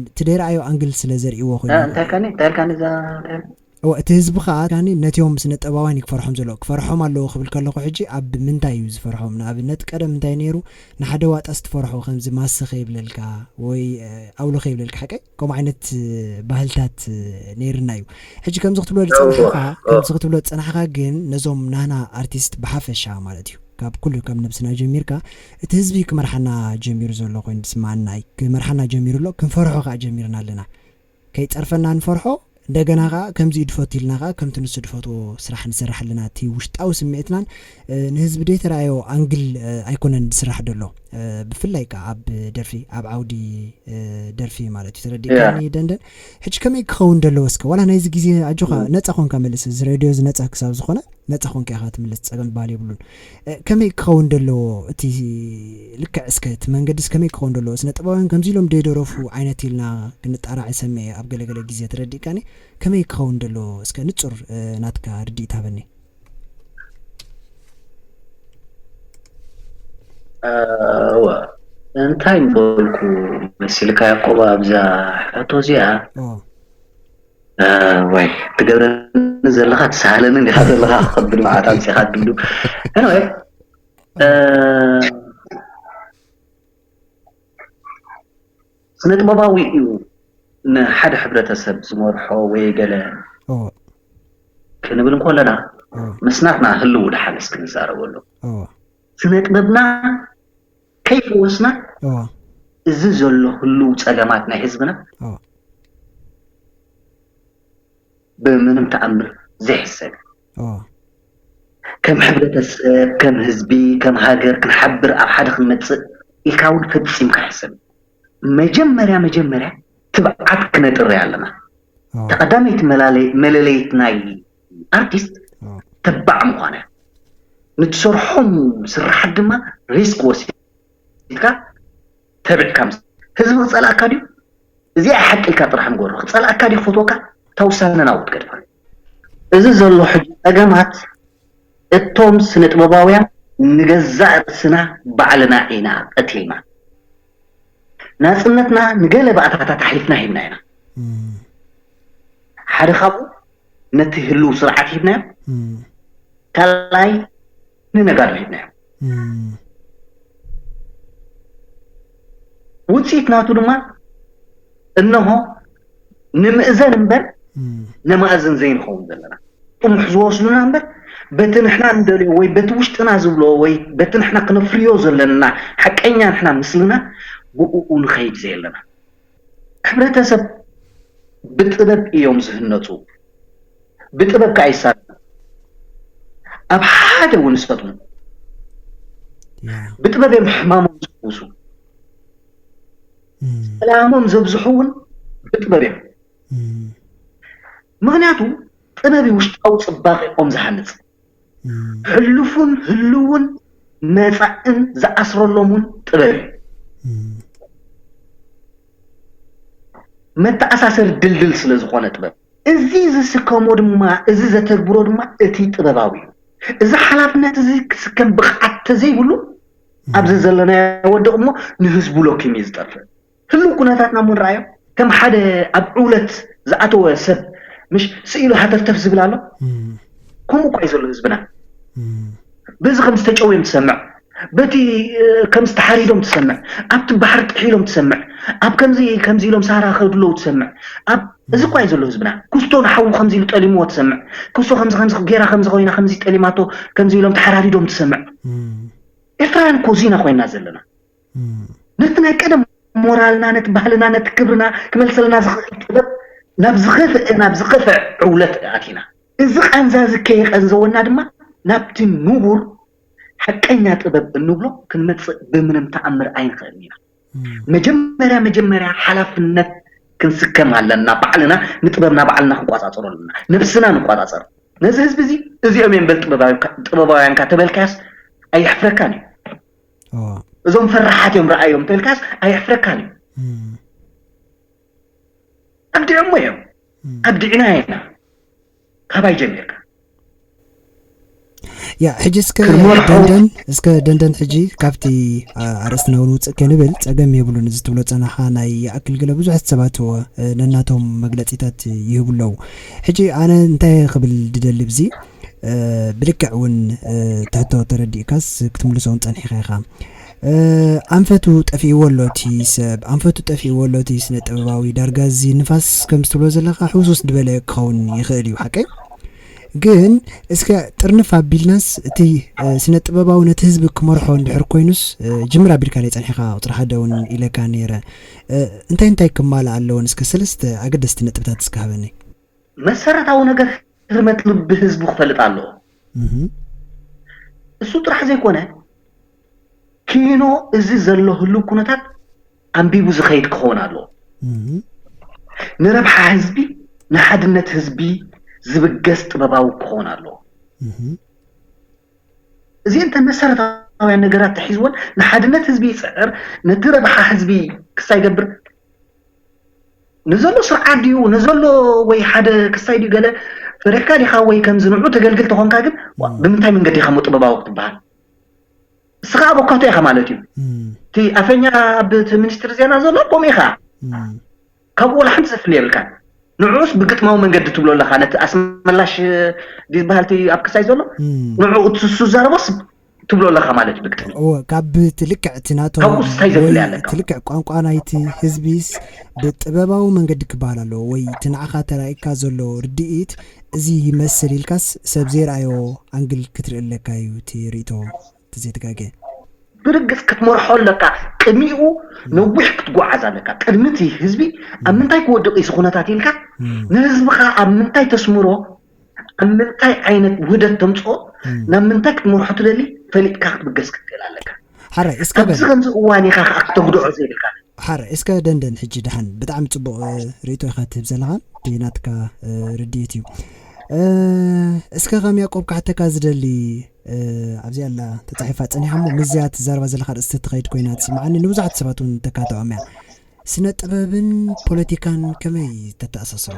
እቲ ደይረኣዮ ኣንግል ስለ ዘርእዎ ኮይኑ እንታይ ከኒ እንታይ ኢልካኒ እዛ እንታይ እዋ እቲ ህዝቢ ከዓ ካኒ ነቲኦም ስነ ጥበባውያን እዩ ክፈርሖም ዘለዎ ክፈርሖም ኣለዎ ክብል ከለኹ ሕጂ ኣብ ምንታይ እዩ ዝፈርሖም ንኣብነት ቀደም እንታይ ነይሩ ንሓደ ዋጣ ስትፈርሖ ከምዚ ማሰኸ ይብለልካ ወይ ኣውሎ ከይብለልካ ሓቀይ ከምኡ ዓይነት ባህልታት ነይርና እዩ ሕጂ ከምዚ ክትብሎ ዝፀናሕካ ከምዚ ክትብሎ ዝፀናሕካ ግን ነዞም ናህና ኣርቲስት ብሓፈሻ ማለት እዩ ካብ ኩሉ ካብ ነብስና ጀሚርካ እቲ ህዝቢ ክመርሓና ጀሚሩ ዘሎ ኮይኑ ዝስማዓና ክመርሓና ጀሚሩ ኣሎ ክንፈርሖ ከዓ ጀሚርና ኣለና ከይፀርፈና ንፈርሖ እንደገና ከዓ ከምዚ ድፈት ኢልና ከዓ ከምቲ ንሱ ድፈትዎ ስራሕ ንሰርሕ ኣለና እቲ ውሽጣዊ ስምዒትናን ንህዝቢ ደይተረኣዮ ኣንግል ኣይኮነን ዝስራሕ ደሎ ብፍላይ ከዓ ኣብ ደርፊ ኣብ ዓውዲ ደርፊ ማለት እዩ ተረዲእካኒ ደንደን ሕጂ ከመይ ክኸውን ደለዎ እስከ ዋላ ናይዚ ግዜ ኣጆኻ ነፃ ኮንካ መልስ እዚ ሬድዮ እዚ ነፃ ክሳብ ዝኾነ ነፃ ኮንካ ኢኻ ትምልስ ፀገም ዝበሃል የብሉን ከመይ ክኸውን ደለዎ እቲ ልክዕ እስከ እቲ መንገድስ ከመይ ክኸውን ደለዎ ስነ ጥበባውያን ከምዚ ኢሎም ደይደረፉ ዓይነት ኢልና ክንጣራዕ ይሰምዕ እየ ኣብ ገለገለ ግዜ ተረዲእካኒ ከመይ ክኸውን ደለዎ እስከ ንፁር ናትካ ርድኢት ሃበኒ እወ እንታይ ምበልኩ መሲልካ ያቆባ ኣብዛ ሕቶ እዚኣ ወይ ትገብረኒ ዘለኻ ትሰሃለኒ እንዲኻ ዘለኻ ከብል መዓት ኣምፂኻ ድብሉ anyway ስነ ጥበባዊ እዩ ንሓደ ሕብረተሰብ ዝመርሖ ወይ ገለ ክንብል እንኮለና ምስናትና ህልው ድሓንስ ክንዛረበሉ ስነ ጥበብና ከይፈወስና እዚ ዘሎ ህልው ጸገማት ናይ ህዝብና ብምንም ተኣምር ዘይሕሰብ ከም ሕብረተሰብ ከም ህዝቢ ከም ሃገር ክንሓብር ኣብ ሓደ ክንመፅእ ኢልካ እውን ፈፂምካ ሕሰብ መጀመርያ መጀመርያ ትብዓት ክነጥርያ ኣለና ተቐዳመይቲ መለለይት ናይ ኣርቲስት ተባዕ ምዃና ንትሰርሖም ስራሓት ድማ ሪስክ ወሲድካ ተብዕካ ምስ ህዝቢ ክፀላእካ ድዩ እዚኣ ሓቂ ኢልካ ጥራሕ ንገሩ ክፀላእካ ድዩ ክፈትወካ እታ ውሳነ ናብኡ ትገድፋ እዚ ዘሎ ሕጂ ፀገማት እቶም ስነ ጥበባውያን ንገዛእ ርእስና ባዕልና ኢና ቀቲልና ናፅነትና ንገለ ባእታታት ኣሕሊፍና ሂብና ኢና ሓደ ካብኡ ነቲ ህልው ስርዓት ሂብናዮ ካልኣይ ንነጋዶ ሂብናዮ ውፅኢት ናቱ ድማ እነሆ ንምእዘን እምበር ነማእዝን ዘይንኸውን ዘለና ጥሙሕ ዝወስዱና እምበር በቲ ንሕና እንደልዮ ወይ በቲ ውሽጥና ዝብሎ ወይ በቲ ንሕና ክነፍርዮ ዘለና ሓቀኛ ንሕና ምስልና ብእኡ ንኸይድ ዘየለና ሕብረተሰብ ብጥበብ እዮም ዝህነፁ ብጥበብ ከዓ ይሳለሙ ኣብ ሓደ እውን ዝፈጥሙ ብጥበብ እዮም ሕማሞም ዝፍውሱ ሰላሞም ዘብዝሑ እውን ብጥበብ እዮም ምክንያቱ ጥበብ ውሽጣዊ ፅባቂኦም ዝሃንፅ ሕሉፉን ህልውን መፃእን ዝኣስረሎም እውን ጥበብ እዩ መተኣሳሰሪ ድልድል ስለ ዝኾነ ጥበብ እዚ ዝስከሞ ድማ እዚ ዘተግብሮ ድማ እቲ ጥበባዊ እዩ እዚ ሓላፍነት እዚ ክስከም ብቕዓት ተዘይብሉ ኣብዚ ዘለናዮ ወድቕ እሞ ንህዝቡ ሎኪም እዩ ዝጠፍእ ህሉው ኩነታትና እሞ ንረኣዮ ከም ሓደ ኣብ ዕውለት ዝኣተወ ሰብ ምሽ ስኢሉ ሃተፍተፍ ዝብል ኣሎ ከምኡ እኳ እዩ ዘሎ ህዝብና በዚ ከም ዝተጨውዮም ትሰምዕ በቲ ከም ዝተሓሪዶም ትሰምዕ ኣብቲ ባሕሪ ጥሒሎም ትሰምዕ ኣብ ከምዚ ከምዚ ኢሎም ሳራ ከድለው ትሰምዕ ኣብ እዚ እኳ እዩ ዘሎ ህዝብና ኩስቶ ንሓዉ ከምዚ ኢሉ ጠሊምዎ ትሰምዕ ኩስቶ ከምዚ ከምዚ ጌራ ከምዚ ኮይና ከምዚ ጠሊማቶ ከምዚ ኢሎም ተሓራሪዶም ትሰምዕ ኤርትራውያን እኮ እዚና ኮይና ዘለና ነቲ ናይ ቀደም ሞራልና ነቲ ባህልና ነቲ ክብርና ክመልሰልና ዝኽእል ጥበብ ናብ ዝኸፍእ ናብ ዝኸፍዕ ዕውለት ኣቲና እዚ ቃንዛ እዚ ከየቀንዘወና ድማ ናብቲ ንቡር ሓቀኛ ጥበብ እንብሎ ክንመፅእ ብምንም ተኣምር ኣይንኽእልን ኢና መጀመርያ መጀመርያ ሓላፍነት ክንስከም ኣለና ባዕልና ንጥበብና ባዕልና ክንቆፃፀሮ ኣለና ነብስና ንቆፃፀር ነዚ ህዝቢ እዚ እዚኦም እዮም በል ጥበባውያንካ ተበልካያስ ኣየሕፍረካን እዩ እዞም ፈራሓት እዮም ረኣዮም ተልካስ ኣየሕፍረካን እዩ ኣብዲዖሞ እዮም ኣብዲዕና ኢና ካባይ ጀሚርካ ያ ሕጂ እስከ ደንደን እስከ ደንደን ሕጂ ካብቲ ኣርእስትና እውን ውፅእ ከንብል ፀገም የብሉን እዚ ትብሎ ፀናሓ ናይ ኣክልግለ ብዙሐት ሰባት ነናቶም መግለፂታት ይህቡ ኣለዉ ሕጂ ኣነ እንታይ ክብል ድደሊ ብዚ ብልክዕ እውን ትሕቶ ተረዲእካስ ክትምልሶ እውን ፀኒሕካ ኢኻ ኣንፈቱ ጠፊእዎ ኣሎ እቲ ሰብ ኣንፈቱ ጠፊእዎ ኣሎ እቲ ስነ ጥበባዊ ዳርጋ እዚ ንፋስ ከም ዝትብሎ ዘለካ ሕውስውስ ዝበለ ክኸውን ይኽእል እዩ ሓቀይ ግን እስከ ጥርንፍ ኣቢልናስ እቲ ስነ ጥበባዊ ነቲ ህዝቢ ክመርሖ እንድሕር ኮይኑስ ጅምር ኣቢልካ ናይ ፀኒሕካ ቁፅሪ ሓደ እውን ኢለካ ነይረ እንታይ እንታይ ክማልእ ኣለዎን እስከ ሰለስተ ኣገደስቲ ነጥብታት እስከ ሃበኒ መሰረታዊ ነገር ህርመት ልቢ ህዝቡ ክፈልጥ ኣለዎ። እሱ ጥራሕ ዘይኮነ ኪኖ እዚ ዘሎ ህሉው ኩነታት ኣንቢቡ ዝኸይድ ክኸውን ኣለዎ። ንረብሓ ህዝቢ ንሓድነት ህዝቢ ዝብገስ ጥበባዊ ክኸውን ኣለዎ። እዚአን እተን መሰረታውያን ነገራት ተሒዝወን ንሓድነት ህዝቢ ይፅዕር፣ ነቲ ረብሓ ህዝቢ ክሳይ ይገብር ንዘሎ ስርዓት ድዩ ንዘሎ ወይ ሓደ ክሳይ ድዩ ገለ ፈሪሕካ ዲኻ ወይ ከምዚ ንዑ ተገልግል ተኾንካ ግን ብምንታይ መንገዲ ኢኻ ሞ ጥበባዊ ክትበሃል? እስኻ ኣበካቶ ኢኻ ማለት እዩ። እቲ ኣፈኛ ኣብ እቲ ሚኒስትሪ ዜና ዘሎ ከምኡ ኢኻ። ካብኡ ዋላ ሓንቲ ዘፍሊ የብልካን። ንዑስ ብግጥማዊ መንገዲ ትብሎ ኣለኻ ነቲ ኣስመላሽ ዝበሃል እቲ ኣብ ክሳይ ዘሎ ንዑ እቲ እሱ ዝዛረቦስ ትብሎ ኣለኻ ማለት እዩ ብግጥሚ። እወ ካብ እቲ ልክዕ እቲ ናቶም ካብኡስ እንታይ ወይ ዘፍሊ ኣለካ? እቲ ልክዕ ቋንቋ ናይቲ ህዝቢስ ብጥበባዊ መንገዲ ክበሃል ኣለዎ ወይ እቲ ንዓኻ ተራእካ ዘሎ ርድኢት እዚ ይመስል ኢልካስ ሰብ ዘይረኣዮ ኣንግል ክትርኢ ኣለካ እዩ እቲ ርእቶ ተዘይተጋገ ብርግጽ ክትመርሖ ኣለካ። ቅድሚኡ ነዊሕ ክትጓዓዝ ኣለካ። ቅድሚ እቲ ህዝቢ ኣብ ምንታይ ክወድቕ እዩ እዚ ኩነታት ኢልካ ንህዝብኻ ኣብ ምንታይ ተስምሮ፣ ኣብ ምንታይ ዓይነት ውህደት ተምፅኦ፣ ናብ ምንታይ ክትመርሖ ትደሊ ፈሊጥካ ክትብገስ ክትክእል ኣለካ። ሓራይ እስከ ኣብዚ በል ከምዚ እዋን ኢኻ ከዓ ክተጉድዖ ዘይብልካ። ሓረ እስከ ደንደን ሕጂ ደሓን ብጣዕሚ ፅቡቕ እ፣ ርእቶ ኢኻ ትህብ ዘለኻ እቲ ናትካ እ፣ ርድኢት እዩ እ፣ እስከ ከም ያቆብ ካሕተካ ዝደሊ እ፣ ኣብዚኣ ኣላ ተፃሒፋ ፀኒሓ እሞ ምስዚኣ ትዛረባ ዘለካ ርእስቲ ትኸይድ ኮይና ትስምዓኒ ንብዙሓት ሰባት እውን ተካትዖም እያ ስነ ጥበብን ፖለቲካን ከመይ ተተኣሳስሮ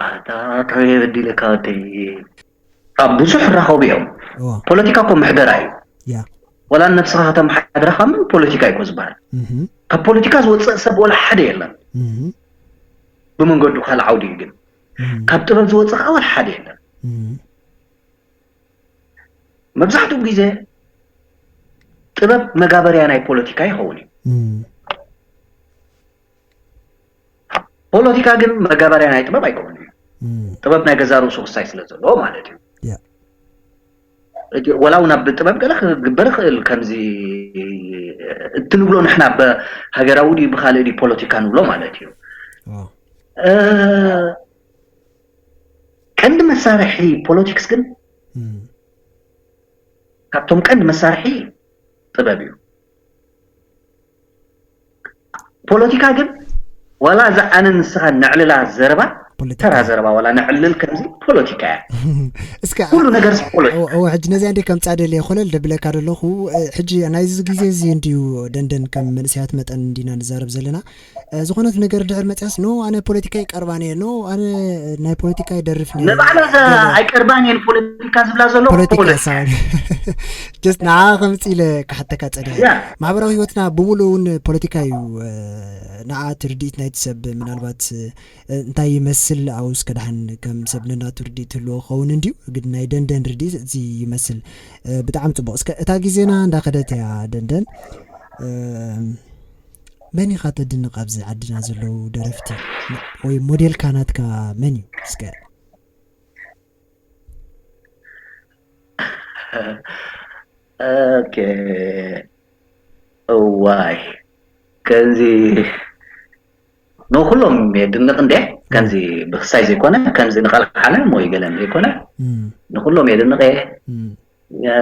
ኣታ ተበዲለካ ወደይ ካብ ብዙሕ ራኸቡ እዮም። እዋ ፖለቲካ እኮ ምሕደራ እዩ። ያ ወላ ነብስኻ ከተመሓድረኻ ምን ፖለቲካ እዩ እኮ ዝበሃል። እህ ካብ ፖለቲካ ዝወፅእ ሰብ ወላ ሓደ የለን። እህ ብመንገዱ ካልእ ዓውዲ እዩ ግን እህ ካብ ጥበብ ዝወፅእ ከዓ ወላ ሓደ የለን። እህ መብዛሕትኡ ግዜ ጥበብ መጋበርያ ናይ ፖለቲካ ይኸውን እዩ። እህ ፖለቲካ ግን መጋበርያ ናይ ጥበብ ኣይከውን እዩ። እህ ጥበብ ናይ ገዛ ርእሱ ክሳይ ስለ ዘለዎ ማለት እዩ። ያ እቲ ወላ እውን ኣብ ጥበብ ገለ ክግበር ይኽእል ከምዚ እቲ ንብሎ ንሕና ብሃገራዊ ድዩ ብካልእ ድዩ ፖለቲካ ንብሎ ማለት እዩ። ዋ እ፣ ቀንዲ መሳርሒ ፖለቲክስ ግን እህ ካብቶም ቀንዲ መሳርሒ ጥበብ እዩ። ፖለቲካ ግን ዋላ እዛ ኣነ ንስኻ ነዕልላ ዘረባ ፖለቲካ ተራ ዘረባ ዋላ ነዕልል ከምዚ ፖለቲካ እያ። እስከ ኩሉ ነገር ፖለቲካ እወ ሕጂ ነዚኣ እንደ ከምፃ ደልየ ኮለል ደብለካ ደለኹ እ፣ ሕጂ ናይዚ ግዜ እዚ እንድዩ ደንደን ከም መንእሰያት መጠን እንዲና ንዛረብ ዘለና እ፣ ዝኾነት ነገር ድሕር መፅያስ ኖ ኣነ ፖለቲካ ይቀርባን እየ ኖ ኣነ ናይ ፖለቲካ ይደርፍ ነየ ንባዕላ እዛ ኣይቀርባን እየን ፖለቲካ ዝብላ ዘሎ ፖለቲካ ፖለቲካ ሳዋን ጀስት ንዓ ከምፅ ኢለ ክሓተካ ፀኒሐ ያ ማሕበራዊ ህይወትና ብምሉእ እውን ፖለቲካ እዩ እ፣ ንዓ ትርድኢት ናይቲ ሰብ ምናልባት እ፣ እንታይ ይመስል ኣብኡ እስከ ደሓን ከም ሰብ ነናቱ ርድኢት ትህልዎ ክኸውን እንድዩ ግን ናይ ደንደን ርድኢት እዚ ይመስል እ፣ ብጣዕሚ ፅቡቕ እስከ እታ ግዜና እንዳኸደት እያ ደንደን እ፣ መን ኢኻ ተድንቕ ኣብዚ ዓድና ዘለዉ ደረፍቲ ወይ ሞዴልካ ናትካ መን እዩ እስከ ኦኬ እዋይ ከምዚ ንኩሎም የድንቕ እንደ ከምዚ ብክሳይ ዘይኮነ ከምዚ ንቐልዓለም ወይ ገለን ዘይኮነ እም፣ ንኩሎም የድንቕ እየ እም፣ እ፣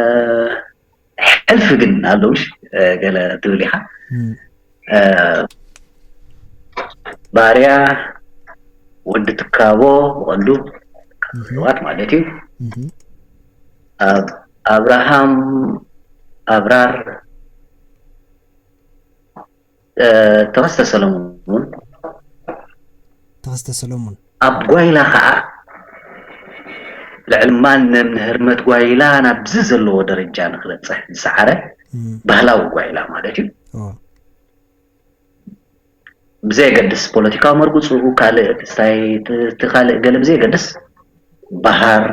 ሕልፊ ግን ኣለውሽ እ፣ ገለ ትብል ኢኻ እም፣ እ፣ ባርያ ወዲ ትካቦ ብቐንዱ ሰባት ማለት እዩ እም፣ ኣብ ኣብርሃም ኣብራር እ፣ ተኸስተ ሰለሙን ተኸስተ ሰሎሙን ኣብ ጓይላ ከዓ ልዕሊ ማንም ንህርመት ጓይላ ናብዚ ዘለዎ ደረጃ ንክበፅሕ ዝሰዓረ እም፣ ባህላዊ ጓይላ ማለት እዩ ኦ፣ ብዘየገድስ ፖለቲካዊ መርግፅኡ ካልእ ክስታይ እቲ ካልእ ገለ ብዘየገድስ ባህር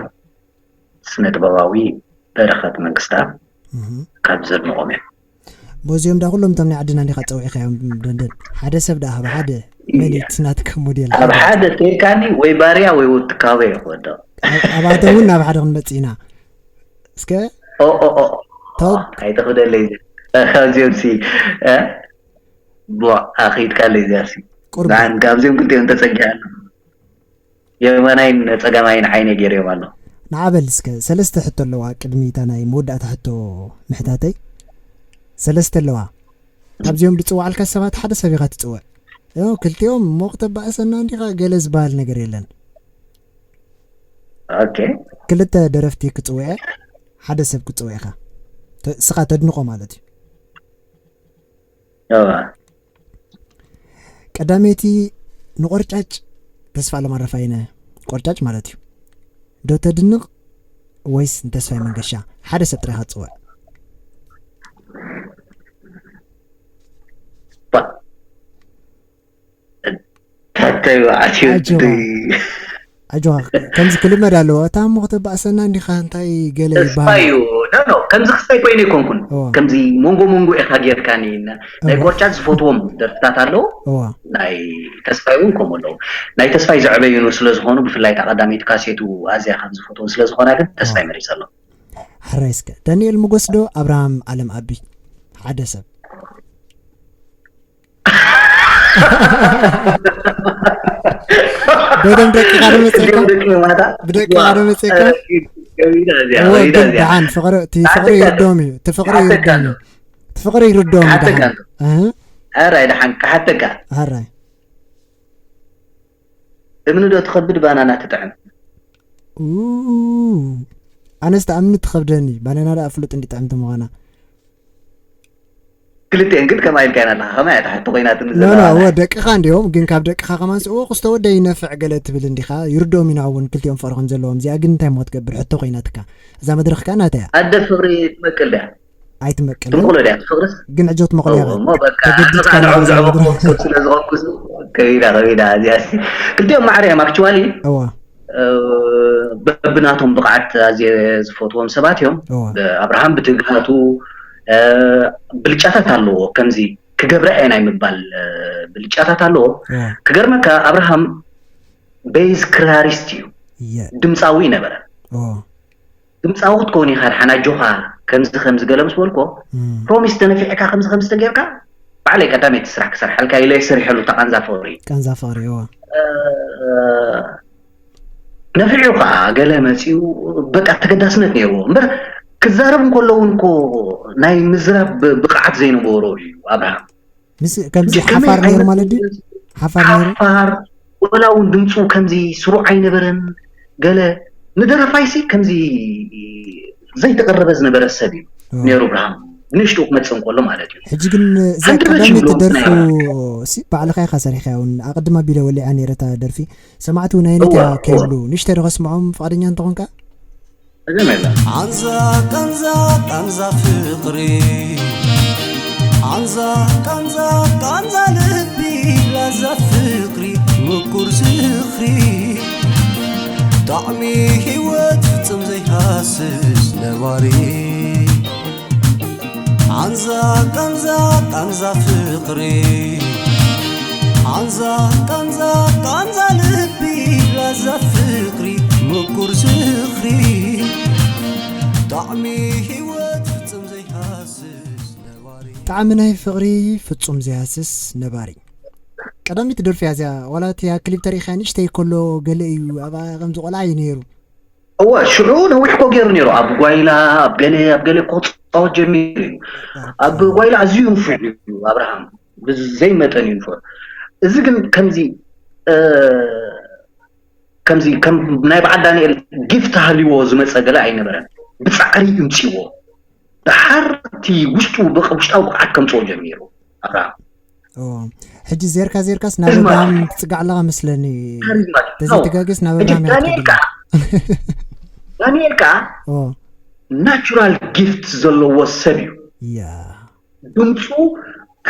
ስነ ጥበባዊ በረኸት መንግስታ እህ። ካብ ዘድንቖም እዮም በዚኦም ዳ ኩሎም እቶም ናይ ዓድና እንዲኻ ፀዊዕካዮም ደንደን ሓደ ሰብ ዳ ኣብ ሓደ መን እዩ እቲ ናትካ ሞዴል ኣብ ሓደ ተይካኒ ወይ ባርያ ወይ ወትካበ ይኽወዶ ኣብኣቶም እውን ናብ ሓደ ክንመፅእ ኢና እስከ ኦኦኦ ቶብ ኣይተኽደለይ ካብዚኦም ሲ እ? ቧ ኣኺድካለይ እዚኣ ሲ ቁርባ ብዓን ካብዚኦም ክልቲኦም ተፀጊዐ ኣሎ የማናይን ፀጋማይን ዓይነ ገይርዮም ኣሎ ንዓበል እስከ ሰለስተ ሕቶ ኣለዋ ቅድሚ እታ ናይ መወዳእታ ሕቶ ምሕታተይ ሰለስተ ኣለዋ ካብዚኦም ዝፅዋዓልካ ሰባት ሓደ ሰብ ኢኻ ትፅውዕ ዮ ክልቲኦም እሞ ክተባእሰና እንዲኻ ገለ ዝበሃል ነገር የለን ኦኬ ክልተ ደረፍቲ ክፅውዐ ሓደ ሰብ ክፅውዕ ኢኻ ተ- እስኻ ተድንቆ ማለት እዩ እዋ ቀዳመይቲ ንቆርጫጭ ተስፋ ኣለማረፋይነ ቆርጫጭ ማለት እዩ ዶ ተድንቕ ወይስ ንተስፋይ መንገሻ ሓደ ሰብ ጥራይ ክትፅውዕ ባ- እንተ- ተይዋዓት እዩ ኣጆኻ። ድይ ኣጆኻ ከምዚ ክልመድ ኣለዎ። እታ እሞ ከተባእሰና እንዲኻ እንታይ ገለ ተስፋ ይበሃል። እዩ። ኖ ኖ፣ ከምዚ ክስታይ ኮይነ ኣይኮንኩን። እዋ። ከምዚ መንጎ መንጎ ኢኻ ጌርካኒ። ናይ እዋ። ቆርጫት ዝፈትዎም ደርፍታት ኣለዉ። እዋ። ናይ ተስፋይ እውን ከምኡ ኣለዉ። ናይ ተስፋይ ዘዕበዩኑ ስለ ዝኾኑ፣ ብፍላይ እታ ቀዳመይቲ ካሴቱ ኣዝያ ካብ ዝፈትዎም ስለ ዝኾና ግን ተስፋይ መሪጸ ኣለኹ። ሕራይ እስከ ዳንኤል ሞገስ ዶ ኣብርሃም ኣለም ኣቢ ሓደ ሰብ በደም ደቂኻ ዶ መፅእካ? እዚኦም ደቂ ማታ ብደቂኻ ዶ መፅእካ? ከቢዳ እዚኣ፣ እወ ከቢዳ ግን እዚኣ። ደሓን ፍቕሪ እቲ ፍቕሪ ተዓደጋ ይርድኦም እዩ። እቲ ፍቕሪ ተዓደጋ ይርድኦም እዩ። ኣሎ። እቲ ፍቕሪ ይርድኦም እዩ ክሓተካ ደሓን። ኣሎ። እህ፣ ሕራይ ደሓን ክሓተካ። ሕራይ እምኒ ዶ ትኸብድ ባናና ትጥዕም? ኡ፣ ኣነስ ተኣምኒ ትኸብደኒ ባናና ደኣ ፍሉጥ እንዲ ጥዕምቲ ምዃና። ክልቲኤን ግን ከማይ ኢልካ ኢና ኣለኻ። ከማይ እያ ትሕቶ ኮይናትኒ ኖ ዘላ ኖ ባና። እወ ደቅኻ እንዲዮም ግን ካብ ደቅኻ ከማን ስእዎ ክስተ ወደ ይነፍዕ ገለ ትብል እንዲኻ። ይርድኦም ኢና እውን ክልቲኦም ፍቕሪ ከም ዘለዎም። እዚኣ ግን እንታይ ሞ ትገብር ሕቶ ኮይናትካ። እዛ መድረኽ ከኣ ናታ እያ። ኣደ ፍቕሪ ትመቅል ድያ? ኣይትመቅልን ትምቕሎ ድያ? ፍቕርስ ግን ዕጆ ትመቕሎ እያ። እሞ በቃ ተገዲድካ ኣነ ነዛ ኣብ ዘዕበኹ መድረኽ ስለ ዝኾንኩ ከቢዳ ከቢዳ እዚኣ። ክልቲኦም ማዕረ እዮም። ኣክቹዋሊ እዋ በብናቶም ብቕዓት ኣዝየ ዝፈትዎም ሰባት እዮም። እዋ ኣብርሃም ብትግሃቱ እ፣ ብልጫታት ኣለዎ። ከምዚ ክገብረ እየ ናይ ምባል እ፣ ብልጫታት ኣለዎ። እዋ ክገርመካ ኣብርሃም ቤዝ ክራሪስት እዩ። እየ ድምፃዊ ይነበረ። እዋ ድምፃዊ ክትከውን ኢኻ ድሓን ኣጆኻ ከምዚ ከምዚ ገለ ምስ በልኮ እም፣ ፕሮሚስ ተነፊዕካ ከምዚ ከምዚ ተጌርካ ባዕለይ ቀዳመይቲ ስራሕ ክሰርሓልካ ኢለ ይሰርሐሉ ተቓንዛ ፍቕሪ ቃንዛ ፍቕሪ እዋ ነፊዑ ከዓ ገለ መፂኡ በቃ ተገዳስነት ነይርዎ እምበር ክዛረብ እንከሎ እውን እኮ ናይ ምዝራብ ብ- ብቕዓት ዘይነበሮ እዩ ኣብርሃም። ምስ ከምዚ ከመይ ሓፋር ነይሩ ዓይነት ማለት ድዩ? ሓፋር ነይሩ? ሓፋር ወላ እውን ድምፁ ከምዚ ስሩዕ ኣይነበረን። ገለ ንደረፋይሲ ከምዚ ዘይተቀረበ ዝነበረ ሰብ እዩ እዋ። ነይሩ ብርሃም ንእሽቱ ክመፅእ እንከሎ ማለት እዩ። ሕጂ ግን እዛ ሓንቲ በጅ ቀዳመይቲ ይብሎ ደርፉ ናይ ሲ ባዕልኻ ኢኻ ሰሪሕካ እውን ኣቐድማ ቢለ ወሊዓ ነይረታ ደርፊ ሰማዕቲ እውን ኣይነት እዋ፣ እያ እዋ። ከይብሉ ንሽተ ዶ ከስምዖም ፍቓደኛ እንተኾንካ እዚም የለ ቃንዛ ቃንዛ ቃንዛ ፍቕሪ ቃንዛ ቃንዛ ቃንዛ ልቢ ላዛ ፍቕሪ ምቁር ዝኽሪ ጣዕሚ ህይወት ፍጽም ዘይሃስስ ነባሪ ቃንዛ ቃንዛ ቃንዛ ፍቕሪ ቃንዛ ቃንዛ ቃንዛ ልቢ ላዛ ፍቕሪ ምቁር ዝኽሪ ጣዕሚ ህይወት ፍጽም ዘይሃስስ ነባሪ ጣዕሚ ናይ ፍቕሪ ፍጹም ዘይሃስስ ነባሪ ቀዳሚት ደርፊ እያ እዚኣ ዋላ እቲ ክሊፕ ተሪእኻ ንእሽተይ ከሎ ገለ እዩ ኣብኣ ከምዚ ቆልዓ እዩ ነይሩ እወ ሽዑ ነዊሕ ኮ ገይሩ ነይሩ ኣብ ጓይላ ኣብ ገለ ኣብ ገለ ኮ ክፃወት ጀሚሩ እዩ። ኣብ ጓይላ ኣዝዩ ንፉዕ እዩ ኣብርሃም ብዘይ መጠን እዩ ንፉዕ። እዚ ግን ከምዚ እ፣ ከምዚ ከም ናይ በዓል ዳንኤል ጊፍት ሃልዎ ዝመፀ ገለ ኣይነበረን። ብፃዕሪ ይምፅዎ ድሓር እቲ ውሽጡ ብቅ- ውሽጣዊ ብቕዓት ከምፅኦ ጀሚሩ ኣብርሃም ኦ፣ ሕጂ ዜርካ ዜርካስ ናብ እዚ ኣብርሃም ማለት ትፅጋዕ ኣለኻ መስለኒ ካሪዝማ እዩ። ተዘይተጋገስ ናብ ሕጂ ኣብርሃም እያ ዳንኤል ትኸይድ ከዓ ዳንኤል ከዓ ኦ ናቹራል ጊፍት ዘለዎ ሰብ እዩ። ያ ድምፁ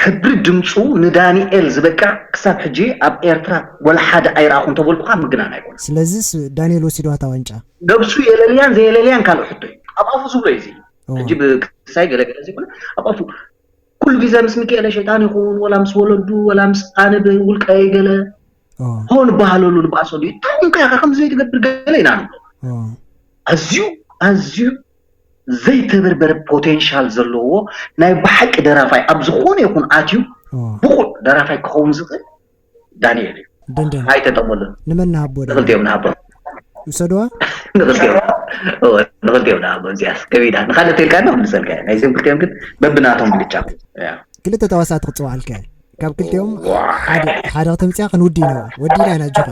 ሕብሪ ድምፁ ንዳንኤል ዝበቅዕ ክሳብ ሕጂ ኣብ ኤርትራ ወላ ሓደ ኣይረኣኹ እንተበልኩካ ምግናን ኣይኮነ። ስለዚስ ዳንኤል ወሲድዋ እታ ዋንጫ ነብሱ የለልያን ዘየለልያን ካልእ ሕቶ እዩ። ኣብ ኣፉ ዝብሎ እዩ እዚ ኦ ሕጂ ብክሳይ ገለገለ ዘይኮነ ኣብ ኣፉ ኩሉ ግዜ ምስ ሚካኤለ ሸይጣን ይኹን ወላ ምስ ወለዱ ወላ ምስ ኣነ ብውልቀይ ገለ ኦ ሆን ባህለሉ ንባእሰሉ እዩ። እንታይ እንካ ኢኻ ከምዚ ዘይትገብር ገለ ኢና ንብሎ። ኦ ኣዝዩ ኣዝዩ ዘይተበርበረ ፖቴንሻል ዘለዎ ናይ ብሓቂ ደራፋይ ኣብ ዝኾነ ይኹን ኣትዩ ኦ ብቑዕ ደራፋይ ክኸውን ዝኽእል ዳንኤል እዩ። ደንደን ኣይተጠመሉን ንመን ንሃቦ ደ ንኽልቲኦም ንሃቦ ውሰድዋ ንኽልቲኦም እወ፣ ንኽልቲኦም ንሃቦ እዚኣስ ከቢዳ ንኻልእ ተልካ ዶ ክምልሰልካ እየ። ናይዚኦም ክልቲኦም ግን በብናቶም ብልጫ እያ። ክልተ ተዋሳእቲ ክፅዋዕልካ እየ ካብ ክልቲኦም ሓደ ሓደ ክተምፅያ ክንውዲ ኢና ወዲና ኢና ኣጆኻ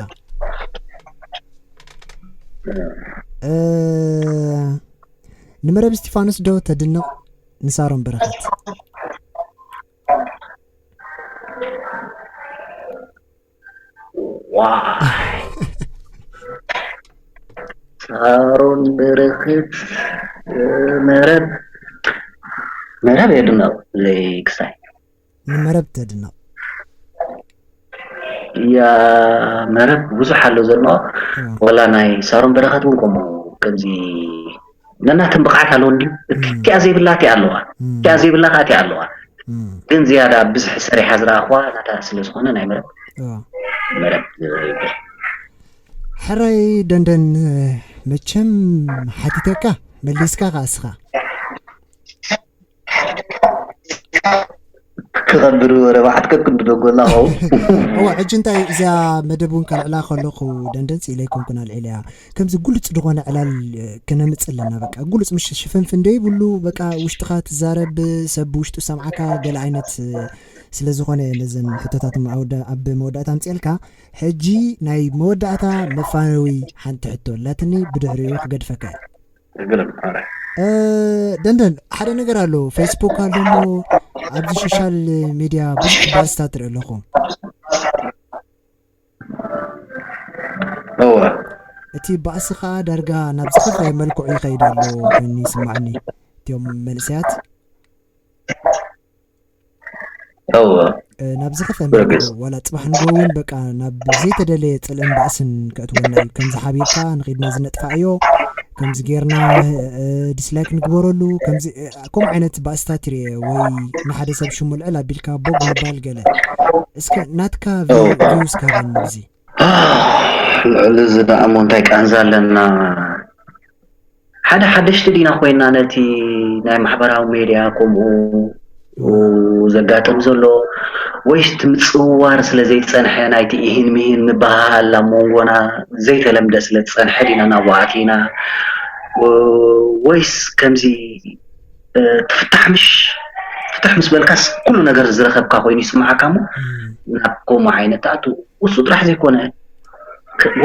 እ፣ ንመረብ እስቲፋኖስ ዶ ተድንቕ ንሳሮን በረኸት ዋ ሳሮን በረኸት መረብ መረብ የድነቕ ዘይክሳይ ንመረብ ተድንቕ ያ መረብ ብዙሕ ኣሎ ዘሎ። ወላ ናይ ሳሮን በረኸት እውን ከምኡ ከምዚ ነናተን ብቕዓት ኣለዎ እንድዩ። እቲኣ ዘይብላ እቲኣ ኣለዋ፣ እቲኣ ዘይብላ ከዓ እቲኣ ኣለዋ። ግን ዝያዳ ብዝሒ ሰሪሓ ዝረኣኽዋ ናታ ስለ ዝኾነ ናይ መረብ መረብ ይብል። ሕራይ ደንደን፣ መቸም ሓቲተካ መሊስካ ከዓ እስኻ ክቐብር ወረ ባዕት ከቅድዶ ጎላ ኸው እዋ ሕጂ እንታይ እዚኣ መደብ እውን ከልዕላ ከለኹ ደንደን ስኢለ ኣይኮንኩን ኣልዒለያ። ከምዚ ጉሉፅ ዝኾነ ዕላል ክነምፅ ኣለና። በቃ ጉሉፅ ምሽ ሽፍንፍን ደይብሉ በቃ ውሽጥኻ ትዛረብ ሰብ ብውሽጡ ሰምዓካ ገለ ዓይነት ስለ ዝኾነ ነዘን ሕቶታት ኣብ መወዳእታ ኣምፅኤልካ። ሕጂ ናይ መወዳእታ መፋነዊ ሓንቲ ሕቶ ኣላትኒ፣ ብድሕሪኡ ክገድፈካ እየ። ግርም ኣረ ደንደን ሓደ ነገር ኣሎ። ፌስቡክ ኣሎ እሞ ኣብዚ ሶሻል ሚድያ ብዙሕ ባእስታት ትርኢ ኣለኹ። እወ እቲ ባእሲ ከዓ ዳርጋ ናብ ዝኸፍአ መልክዑ ይኸይድ ኣሎ ኮይኑ ይስማዕኒ። እቲኦም መንእሰያት እወ ናብ ዝኸፍአ መልክዑ ዋላ ፅባሕ ንጎ እውን በቃ ናብ ዘይተደለየ ፅልእን ባእስን ከእትወና እዩ። ከምዚ ሓቢርካ ንኺድና ዝነጥፋእዮ ከምዚ ጌርና ዲስላይክ ንግበረሉ ከምዚ ከምኡ ዓይነት ባእስታት ይርኤ ወይ ንሓደ ሰብ ሽሙ ልዕል ኣቢልካ ቦግ ምባል ገለ እስከ ናትካ ቪውስ ካበኒ ብዚ ልዕሊ እዚ ደኣ እሞ እንታይ ቃንዛ ኣለና ሓደ ሓደሽቲ ዲና ኮይና ነቲ ናይ ማሕበራዊ ሜድያ ከምኡ ዘጋጥም ዘሎ ወይስ እቲ ምፅውዋር ስለ ዘይፀንሐ ናይቲ ኢሂን ምሂን ምበሃሃል ኣብ መንጎና ዘይተለምደ ስለ ዝፀንሐ ዲና ናብኡ ኣቲና ወይስ ከምዚ ትፍታሕ ምሽ ፍትሕ ምስ በልካስ ኩሉ ነገር ዝረኸብካ ኮይኑ ይስምዓካ እሞ ናብ ከምኡ ዓይነት ትኣቱ እሱ ጥራሕ ዘይኮነ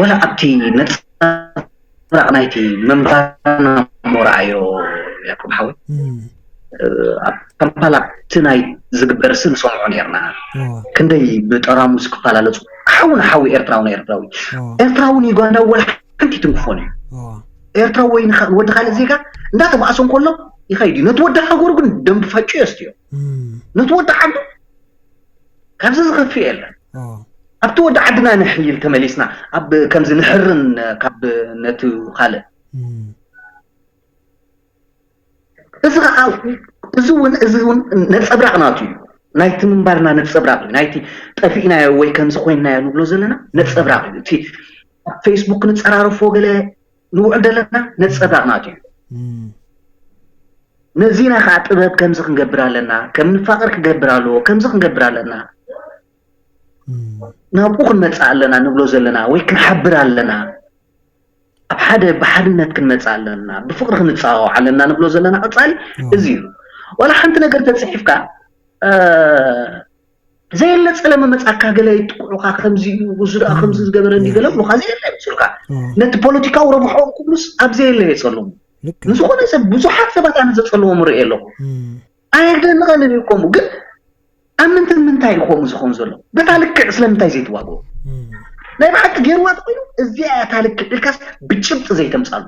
ወላ ኣብቲ ነፃ ምራቕ ናይቲ ምንባርና እሞ ረኣዮ ያዕቆብ ሓወይ ኣብ ካምፓላ እቲ ናይ ዝግበር ሲ ንሰምዖ ነርና ክንደይ ብጠራሙስ ክፈላለፁ ሓዊ ንሓዊ ኤርትራዊ ንኤርትራዊ ኤርትራዊ ንዩጋንዳዊ ወላ ሓንቲ ትንክፎን እዩ ኤርትራዊ ወይ ወዲ ካልእ ዜጋ እንዳተባእሶ እንከሎ ይኸይድ እዩ ነቲ ወዲ ሃገሩ ግን ደንቢ ፋጩ የስትዮ ነቲ ወዲ ዓዱ ካብዚ ዝኸፍእ የለን ኣብቲ ወዲ ዓድና ንሕይል ተመሊስና ኣብ ከምዚ ንሕርን ካብ ነቲ ካልእ እዚ ከዓ እዚ እውን እዚ እውን ነፀብራቕ ናቱ እዩ ናይቲ ምንባርና ነፀብራቕ እዩ ናይቲ ጠፊእናዮ ወይ ከምዚ ኮይንናዮ ንብሎ ዘለና ነፀብራቕ እዩ እቲ ኣብ ፌስቡክ ንፀራረፎ ገለ ንውዕል ዘለና ነፀብራቕ ናቱ እዩ ነዚና ከዓ ጥበብ ከምዚ ክንገብር ኣለና ከም ንፋቐር ክገብር ኣለዎ ከምዚ ክንገብር ኣለና ናብኡ ክንመፅእ ኣለና ንብሎ ዘለና ወይ ክንሓብር ኣለና ኣብ ሓደ ብሓድነት ክንመፅእ ኣለና ብፍቅሪ ክንፀዋወዕ ኣለና ንብሎ ዘለና ቀፃሊ እዚ እዩ ዋላ ሓንቲ ነገር ተፅሒፍካ ዘየለ ፀለመ መፃካ ገለ ይጥቅዑካ ከምዚ እዩ እዚ ደኣ ከምዚ ዝገበረኒ ገለ ብሉካ ዘየለ ይብፅሉካ ነቲ ፖለቲካዊ ረብሖኦም ክብሉስ ኣብ ዘየለ የፀልሙ ንዝኾነ ሰብ ብዙሓት ሰባት ኣነ ዘፀልዎም ርኢ ኣለኹ ኣየደንቐንን እዩ ከምኡ ግን ኣብ ምንትን ምንታይ እዩ ከምኡ ዝኾን ዘሎ በታ ልክዕ ስለምንታይ ዘይትዋግኦ ናይ ብሓቂ ገይርዋ ተኮይኑ እዚኣ እያ እታ ልክዕ ኢልካስ ብጭብጢ ዘይተምፃሉ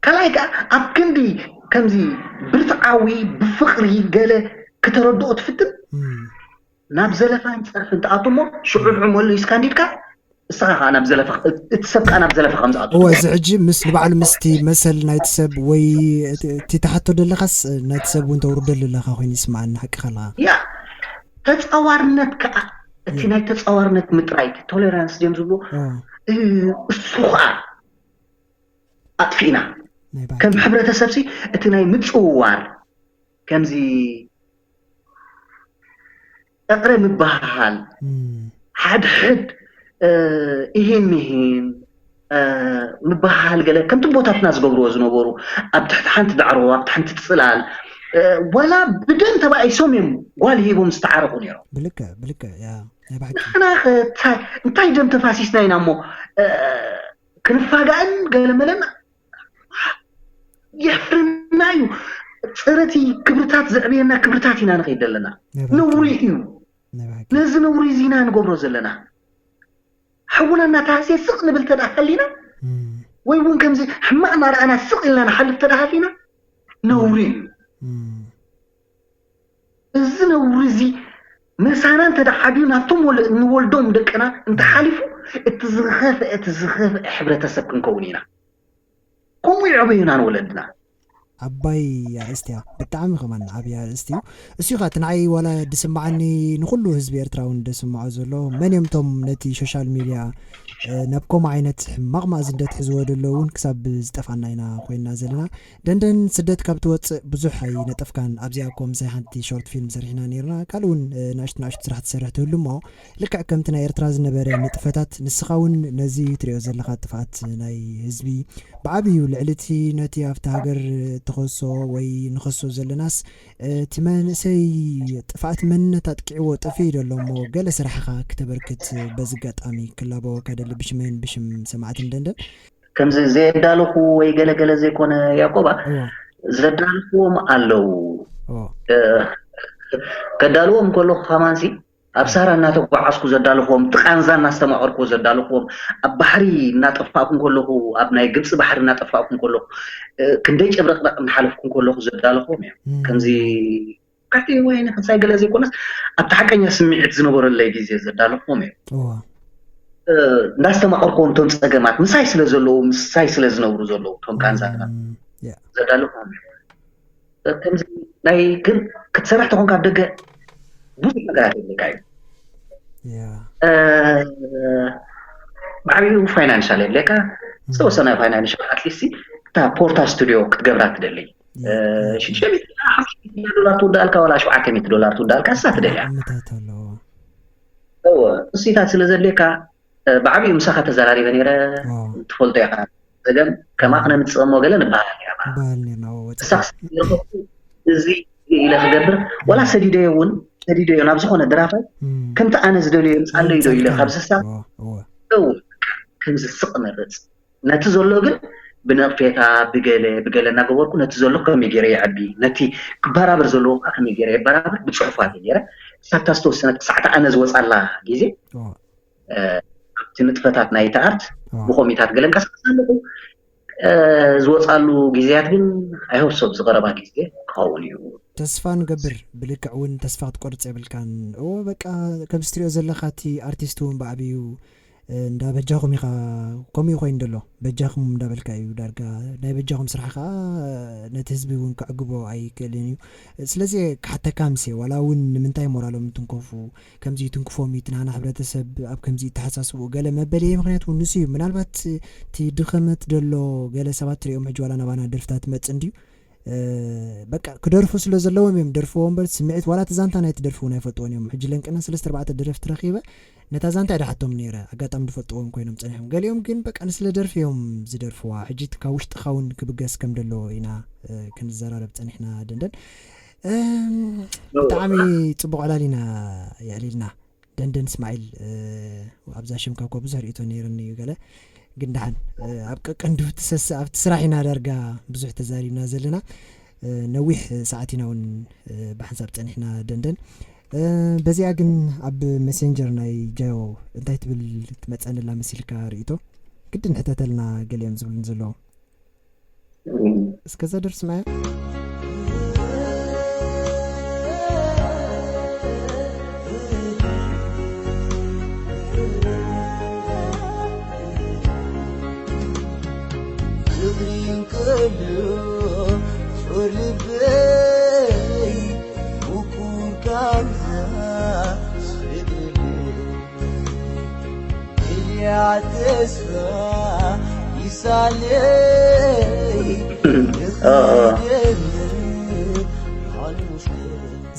ካልኣይ ከዓ ኣብ ክንዲ ከምዚ ብርትዓዊ ብፍቅሪ ገለ ክተረድኦ ትፍትን ናብ ዘለፋን ፀርፍን ትኣቱ እሞ ሽዑ ንዑ መሊስካ እንዲድካ እስኻ ከዓ ናብ ዘለፋ እቲ ሰብ ከዓ ናብ ዘለፋ ከም ዝኣቱ እወ እዚ ሕጂ ምስ ንባዕሉ ምስቲ መሰል ናይቲ ሰብ ወይ እቲ ትሓቶ ደለኻስ ናይቲ ሰብ እውን ተውርደሉ ኣለኻ ኮይኑ ይስምዓኒ ሓቂ ከለኻ ያ ተፃዋርነት ከዓ እቲ ናይ ተፃዋርነት ምጥራይ ቶሌራንስ ድዮም ዝብሉ እሱ ከዓ ኣጥፊእና ከም ሕብረተሰብሲ እቲ ናይ ምፅውዋር ከምዚ ጠቕረ ምበሃሃል ሓድሕድ ኢሂን ምሂን ምበሃሃል ገለ ከምቲ ቦታትና ዝገብርዎ ዝነበሩ ኣብ ትሕቲ ሓንቲ ዳዕሮ ኣብ ትሕንቲ ፅላል ዋላ ብደም ተባኢሶም እዮም ጓል ሂቦም ዝተዓረቑ ነይሮም ብልክዕ ብልክዕ ያ ናይ ብሓቂ ንሕና ከ እንታይ እንታይ ደም ተፋሲስና ኢና እሞ ክንፋጋእን ገለመለን የሕፍርና እዩ ፅረቲ ክብርታት ዘዕብየና ክብርታት ኢና ንኸይድ ዘለና ነውሪ እዩ ነዚ ነውሪ እዚ ኢና ንገብሮ ዘለና ሓውና እናተሃስየ ስቕ ንብል ተዳ ሃሊና ወይ እውን ከምዚ ሕማቕ እናረኣና ስቕ ኢልና ንሓልፍ ተዳ ሃሊና ነውሪ እዩ እዚ ነውሪ እዚ ምሳና እንተ ደሓድዩ ናብቶም ወለ- ንወልዶም ደቅና እንተሓሊፉ፣ እቲ ዝኸፍአ እቲ ዝኸፍአ ሕብረተሰብ ክንከውን ኢና። ከምኡ ይዕበዩና ንወለድና። ዓባይ ኣርእስቲ እያ፣ ብጣዕሚ ከማን ዓብይ ኣርእስቲ እዩ። እሱ ኸ እቲ ንዓይ ዋላ ድስምዓኒ፣ ንኹሉ ህዝቢ ኤርትራ እውን ደስምዖ ዘሎ፣ መን እዮም እቶም ነቲ ሶሻል ሚድያ ናብ ከምኡ ዓይነት ሕማቕ ማእዝን ደትሕዝዎ ደሎ እውን ክሳብ ዝጠፋና ኢና ኮይንና ዘለና። ደንደን፣ ስደት ካብ ትወፅእ ብዙሕ ኣይነጠፍካን። ኣብዚኣ እኮ ምሳይ ሓንቲ ሾርት ፊልም ሰሪሕና ነይርና። ካልእ እውን ናሽቱ ናሽቱ ስራሕ ትሰርሕ ትህሉ እሞ፣ ልክዕ ከምቲ ናይ ኤርትራ ዝነበረ ንጥፈታት፣ ንስኻ እውን ነዚ ትሪኦ ዘለኻ ጥፍኣት ናይ ህዝቢ ብዓብዩ ልዕሊ እቲ ነቲ ኣብቲ ሃገር ትኸሶ ወይ ንኸሶ ዘለናስ፣ እቲ መንእሰይ ጥፍኣት መንነት ኣጥቂዕዎ ጠፊኡ ደሎ እሞ፣ ገለ ስራሕኻ ክተበርክት በዚ ኣጋጣሚ ክላበወካ ደሊ፣ ብሽመይን ብሽም ሰማዕትን ደንደን። ከምዚ ዘየዳለኹ ወይ ገለገለ ዘይኮነ ያቆባ፣ ዘዳለኽዎም ኣለዉ። ከዳልዎም ከለኹ ከማንሲ ኣብ ሳራ እናተጓዓዝኩ ዘዳለኽዎም፣ ጥቓንዛ እናስተማቐርኩ ዘዳለኽዎም፣ ኣብ ባሕሪ እናጠፋእኩ ከለኹ፣ ኣብ ናይ ግብፂ ባሕሪ እናጠፋእኩ ከለኹ፣ ክንደይ ጨብረቕረቕ እናሓለፍኩ ከለኹ ዘዳለኽዎም እዮም። ከምዚ ከቲ ወይ ንክሳይ ገለ ዘይኮነስ ኣብቲ ሓቀኛ ስምዒት ዝነበረለይ ግዜ ዘዳለኽዎም እዮም። እንዳስተማቐርኮም እቶም ፀገማት ምሳይ ስለ ዘለዉ፣ ምሳይ ስለ ዝነብሩ ዘለዉ እቶም ቃንዛታት ዘዳለኽዎም እዮም። ከምዚ ናይ ግን ክትሰርሕ ተኾንካ ኣብ ደገ ብዙሕ ነገራት የብለካ እዩ። ብዓብዩ ፋይናንሻል የብለካ፣ ዝተወሰነ ፋይናንሻል ኣትሊስት እታ ፖርታ ስቱዲዮ ክትገብራ ትደሊ። ሽሸሚት ዶላር ትውዳልካ ዋላ ሸውዓተ ሚእቲ ዶላር ትውዳልካ እሳ ትደልያ። እወ እሱታት ስለ ዘድልየካ ብዓብዩ ምሳኻ ተዘራሪበ ነይረ። ትፈልጦ ኢኻ፣ ዘገም ከማኽ ነምፅእሞ ገለ ንበሃል እሳ ክስረኸ እዚ ኢለ ክገብር ዋላ ሰዲደዮ እውን ሰዲደዮ ናብ ዝኾነ ድራፋይ ከምቲ ኣነ ዝደልዮ የምፃለይ ዶ ኢለ ካብ ዝሳብ ከምዚ ስቕ መርፅ ነቲ ዘሎ ግን ብነቕፌታ ብገለ ብገለ እናገበርኩ ነቲ ዘሎ ከመይ ገይረ የዕቢ፣ ነቲ ክበራበር ዘለዎ ከዓ ከመይ ገይረ የበራበር ብፅሑፋት ገይረ ሳታ ዝተወሰነ ሰዓት ኣነ ዝወፃላ ግዜ ኣብቲ ንጥፈታት ናይቲ ኣርት ብኮሚታት ገለ እንቀሳቀስ ኣለኹ። ዝወፃሉ ግዜያት ግን ኣይሆፕ ሶ ዝቀረባ ግዜ ክኸውን እዩ። ተስፋ ንገብር። ብልክዕ እውን ተስፋ ክትቆርፅ የብልካን። እዎ በቃ ከምዚ ትሪኦ ዘለካ እቲ ኣርቲስት እውን ብዓብዩ እንዳበጃኹም ኢኻ። ከምኡ ኮይኑ ደሎ በጃኹም እንዳበልካ እዩ ዳርጋ ናይ በጃኹም ስራሕ ከዓ ነቲ ህዝቢ እውን ከዕግቦ ኣይክእልን እዩ። ስለዚ ክሓተካ ምሴ ዋላ እውን ንምንታይ ሞራሎም እንትንከፉ ከምዚ ትንክፎም እዩ እቲ ናና ሕብረተሰብ ኣብ ከምዚ ይተሓሳስቡ ገለ መበለየ ምክንያት እውን ንሱ እዩ። ምናልባት እቲ ድኸመት ደሎ ገለ ሰባት ትሪኦም ሕጂ ዋላ ናባና ደርፍታት መፅ እንድዩ በቃ ክደርፉ ስለ ዘለዎም እዮም ደርፍዎ እምበር ስምዒት ዋላ እቲ ዛንታ ናይቲ ደርፊ እውን ኣይፈልጥዎን እዮም። ሕጂ ለንቅና ሰለስተ ኣርባዕተ ደረፍቲ ረኺበ ነታ ዛንታ እየ ድሓቶም ነይረ ኣጋጣሚ ዝፈልጥዎም ኮይኖም ፀኒሖም። ገሊኦም ግን በቃ ንስለ ደርፊ እዮም ዝደርፍዋ። ሕጂ እቲ ካብ ውሽጥኻ እውን ክብገስ ከም ደለዎ ኢና ክንዘራረብ ፀኒሕና ደንደን። ብጣዕሚ ፅቡቕ ዕላል ኢና የዕሊልና። ደንደን እስማዒል ኣብዛ ሽምካ እኮ ብዙሕ ርእቶ ነይርኒ እዩ ገለ ግን ደሓን ኣብ ቀቀንዱ ትሰስ ኣብቲ ስራሕ ኢና ዳርጋ ብዙሕ ተዛሪብና ዘለና። ነዊሕ ሰዓት ኢና እውን ብሓንሳብ ፀኒሕና ደንደን። በዚኣ ግን ኣብ መሴንጀር ናይ ጃዮ እንታይ ትብል ትመፀንላ መሲልካ ርእቶ ግድን ሕተተልና ገሊኦም ዝብሉን ዘለዉ። እስከ ዘደርስ ማያ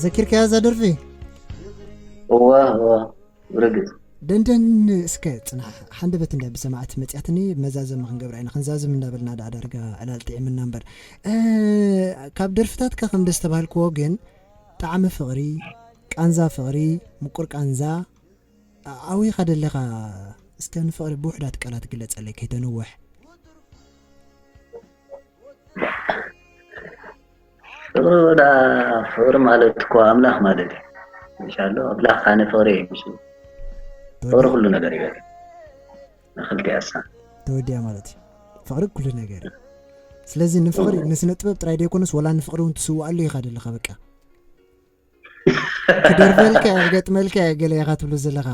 ዘኪርካያ እዛ ደርፊ? እዋ እዋ ብርግጽ። ደንደን እስከ ጽናሕ፣ ሓንደበት እንዳ ብሰማዕቲ መጽያትኒ መዛዘሚ ክንገብራ ኢና፣ ክንዛዝም እንዳበልና ደኣ ዳርጋ ዕላል ጥዒምና እምበር። እ፣ ካብ ደርፍታትካ ከም ደስ ተባህልክዎ ግን ጣዕሚ ፍቕሪ፣ ቃንዛ ፍቕሪ፣ ምቁር ቃንዛ፣ ኣ-፣ ኣዊኻ ደለኻ እስከ ንፍቕሪ ብውሑዳት ቃላት ግለጸለይ ከይተንውሕ። ፍቕሪ ወዳ ፍቕሪ ማለት እኮ ኣምላኽ ማለት እዩ። ኢንሻሎ ኣምላኽ ካነ ፍቕሪ እዩ። ፍቕሪ ኩሉ ነገር እዩ። ንክልቲኣሳ ተወዲኣ ማለት እዩ። ፍቕሪ ኩሉ ነገር እዩ። ስለዚ ንፍቕሪ ንስነ ጥበብ ጥራይ ደይኮነስ ወላ ንፍቕሪ እውን ትስውኣሉ ኢኻ ደለኻ በቃ። ክደርፈልካ እየ፣ ክገጥመልካ እየ ገለ ኢኻ ትብሎ ዘለኻ።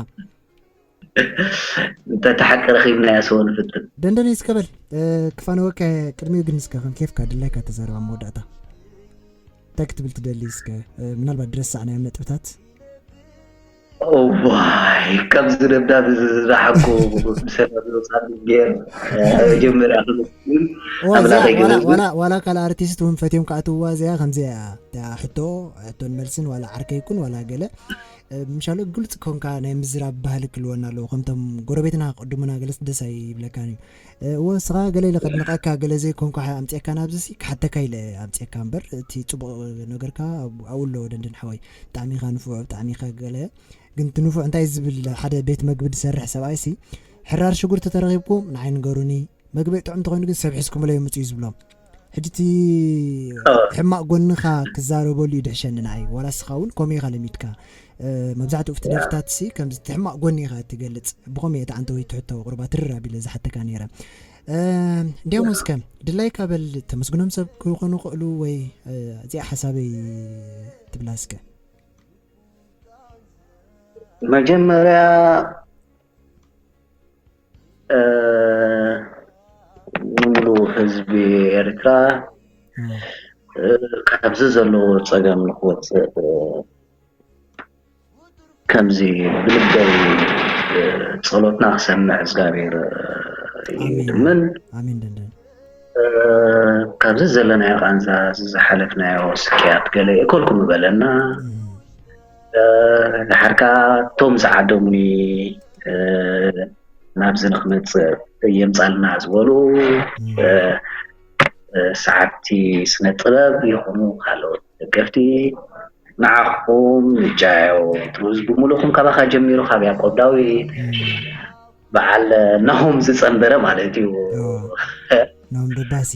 እንተ ተሓቂ ረኺብናያ ስወ ንፍትን። ደንደነይ እስከ በል፣ እ፣ ክፋነወካ እየ። ቅድሚኡ ግን እስከ ከም ኬፍካ ድላይካ ተዛረብ ኣብ መወዳእታ። እንታይ ክትብል ትደሊ እስከ? እ፣ ምናልባት ድረሳዕናዮም ነጥብታት። እዋይ፣ ከምዚ ደብዳብ ዝረሓኩ ብሰብ ሳብ ገይር፣ እ፣ መጀመርያ ክብል እዋ፣ እዚኣ ኣምላኸ ዋላ ይገበዝ። ዋላ ዋላ ካልእ ኣርቲስት እውን ፈትዮም ክኣትውዋ እዚኣ ከምዚ እያ። እታ ሕቶ፣ ሕቶን መልስን ዋላ ዓርከይ ይኩን ዋላ ገለ፣ እ፣ ምሻሎ ግልጽ ኮንካ ናይ ምዝራብ ባህሊ ክልወና ኣለዎ። ከምቶም ጎረቤትና ቅድሙና ገለስ ደስ ኣይብለካን እዩ። እ፣ እወ፣ ስኻ ገለ ኢለ ከድንቐካ ገለ ዘይኮንኳ ኣምጺኣካ ናብዚ ሲ ክሓተካ ኢለ ኣምጺኣካ እምበር፣ እቲ ጽቡቕ ነገርካ ኣብ-፣ ኣብኡ ኣለዎ ደንደን ሓወይ። ብጣዕሚ ኢኻ ንፉዕ፣ ብጣዕሚ ኢኻ ገለ። ግን እቲ ንፉዕ እንታይ ዝብል ሓደ ቤት መግቢ ዝሰርሕ ሰብኣይ ሲ ሕራር ሽጉርቲ ተረኺብኩም ንዓይ ንገሩኒ፣ መግቢ ጥዑም እንተኾይኑ ግን ሰብ ሒዝኩምለይ ምጹ እዩ ዝብሎም። ሕጂ እቲ ሕማቕ ጎንኻ ክዛረበሉ እዩ ድሕሸኒ ንዓይ። ዋላ እስኻ እውን ከምኡ ኢኻ ለሚድካ። እ፣ መብዛሕትኡ እቲ ደርፍታት ሲ ከምዚ እቲ ሕማቕ ጎኒ ኢኻ እትገልጽ። ብኸምኡ እየ እቲ ዓንተወይ ትሕቶ ቁርባ ትርር ኣቢለ ዝሓተካ ነይረ። እ፣ እንዲያውም እስከ ድላይካ በል፣ ተመስግኖም ሰብ ክኾኑ ይኽእሉ ወይ፣ እ፣ እዚኣ ሓሳበይ ትብላ እስከ። መጀመርያ እ፣ ንሙሉ ህዝቢ ኤርትራ፣ እ፣ እ፣ ካብዚ ዘለዎ ጸገም ንክወጽእ፣ እ፣ ከምዚ ብልበይ፣ እ፣ ጸሎትና ክሰምዕ እግዚኣብሔር፣ እ፣ ኣሜን። ይድምን። ኣሜን ደንደን። እ፣ ካብዚ ዘለናዮ ቃንዛ፣ እዚ ዝሓለፍናዮ ስቅያት ገለ የእከልኩም ይበለና። እ፣ ድሓር ከኣ እቶም ዝዓደሙኒ፣ እ፣ ናብዚ ንክመጽእ የምጻልና ዝበሉ፣ እ፣ እ፣ ሰዓብቲ ስነ ጥበብ ይኹኑ ካልኦት ደገፍቲ፣ ንዓኹም ንጃዮ ትሩዝ ብምሉኹም ካባኻ ጀሚሩ ካብ ያዕቆብ ዳዊት በዓል ናሆም ዝጸንበረ ማለት እዩ። ኦ፣ ናሆም ደባሲ።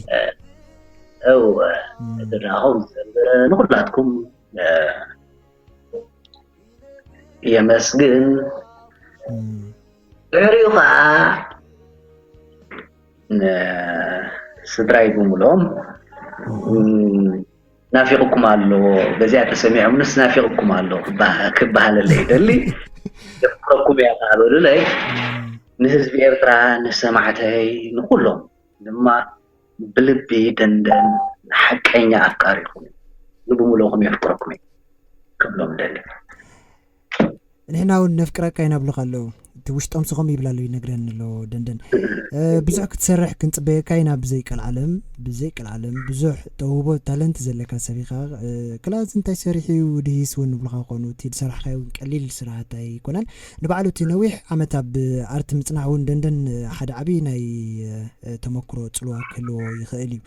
እወ፣ እቲ ናሆም ዝጸንበረ ንኹላትኩም፣ እ፣ የመስግን። እም፣ ድሕሪኡ ኸዓ ንስድራይ ብምሎም፣ እም፣ ናፊቕኩም ኣሎ፣ በዚኣ ተሰሚዖምንስ ናፊቕኩም ኣሎ ክበሃ-፣ ክበሃለለይ ይደሊ። የፍቅረኩም እያ ከኣ በሉለይ። እም፣ ንህዝቢ ኤርትራ፣ ንሰማዕተይ፣ ንኹሎም ድማ ብልቢ ደንደን ሓቀኛ ኣፍቃሪኹም እዩ። ብሙሉእኹም የፍቅረኩም እዩ ክብሎም ደሊ። ንሕና እውን ነፍቅረካ ኢና ብሉኻ ኣለዉ። እቲ ውሽጦም ስኾም ይብላ ኣለዉ ይነግረኒ ኣለዎ ደንደን። እ፣ ብዙሕ ክትሰርሕ ክንጽበየካ ኢና ብዘይ ቀልዓለም፣ ብዘይ ቀልዓለም ብዙሕ ተውህቦ ታለንት ዘለካ ሰብ ኢኻ። እ፣ ክላዝ እንታይ ሰሪሑ እዩ ድሂስ እውን ንብሉኻ ኮኑ። እቲ ዝሰራሕካዮ እውን ቀሊል ስራሓት ኣይኮነን። ንባዕሉ እቲ ነዊሕ ዓመት ኣብ ኣርቲ ምጽናሕ እውን ደንደን ሓደ ዓብዪ ናይ፣ እ፣ ተመክሮ ጽልዋ ክህልዎ ይኽእል እዩ።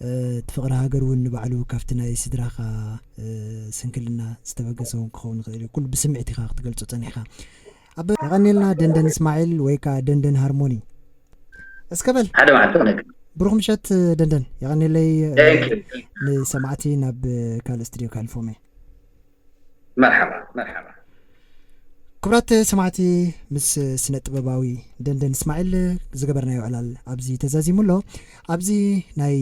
እ፣ እቲ ፍቕሪ ሃገር እውን ንባዕሉ ካብቲ ናይ ስድራኻ፣ እ፣ ስንክልና ዝተበገሰ እውን ክኸውን ይኽእል እዩ። ኩሉ ብስምዒት ኢኻ ክትገልጾ ጸኒሕካ። ኣብ የቐንየልና ደንደን እስማዒል ወይ ከኣ ደንደን ሃርሞኒ። እስከ በል። ሓደ መዓልቲ ክነግር። ብሩኽ ምሸት ደንደን። የቐንየለይ፣ እ፣ Thank you። ንሰማዕቲ ናብ ካልእ ስቱድዮ ከሕልፎም እየ። መርሓባ፣ መርሓባ። ክቡራት ሰማዕቲ፣ ምስ ስነ ጥበባዊ ደንደን እስማዒል ዝገበርናዮ ዕላል ኣብዚ ተዛዚሙ ኣሎ። ኣብዚ ናይ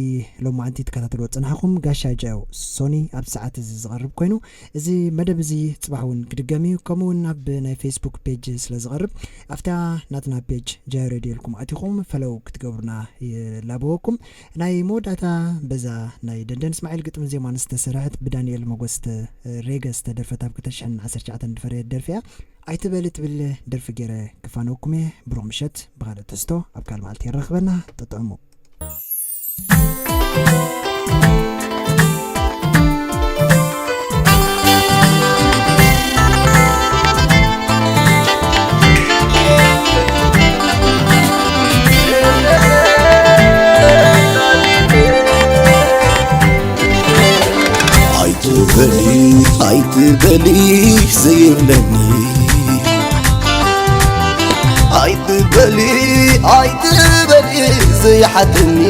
ሎማዓንቲ ትከታተልዎ ዝጸናሕኩም ጋሻ ጃዮ ሶኒ ኣብዚ ሰዓት እዚ ዝቐርብ ኮይኑ፣ እዚ መደብ እዚ ጽባሕ እውን ክድገም እዩ። ከምኡ እውን ኣብ ናይ ፌስቡክ ፔጅ ስለ ዝቐርብ፣ ኣብታ ናትና ፔጅ ጃዮ ሬድዮ ኢልኩም ኣቲኹም ፈለው ክትገብሩና ይላበወኩም። ናይ መወዳእታ በዛ ናይ ደንደን እስማዒል ግጥምን ዜማን ዝተሰርሐት ብዳንኤል ሞገስ ተ-፣ ሬገ ዝተደርፈት ኣብ ክልተ ሽሕን ዓሰርተ ትሽዓተን ዝፈረየት ደርፊ እያ። ኣይትበሊ ትብል ደርፊ ገይረ ክፋነወኩም እየ። ብሩኽ ምሸት፣ ብኻልእ ትሕዝቶ ኣብ ካልእ መዓልቲ የራኽበና። ጥጥዕሙ። ኣይትበሊ ኣይትበሊ ዘይብለኒ ኣይትበሊ ኣይትበሊ ዘይሓተኒ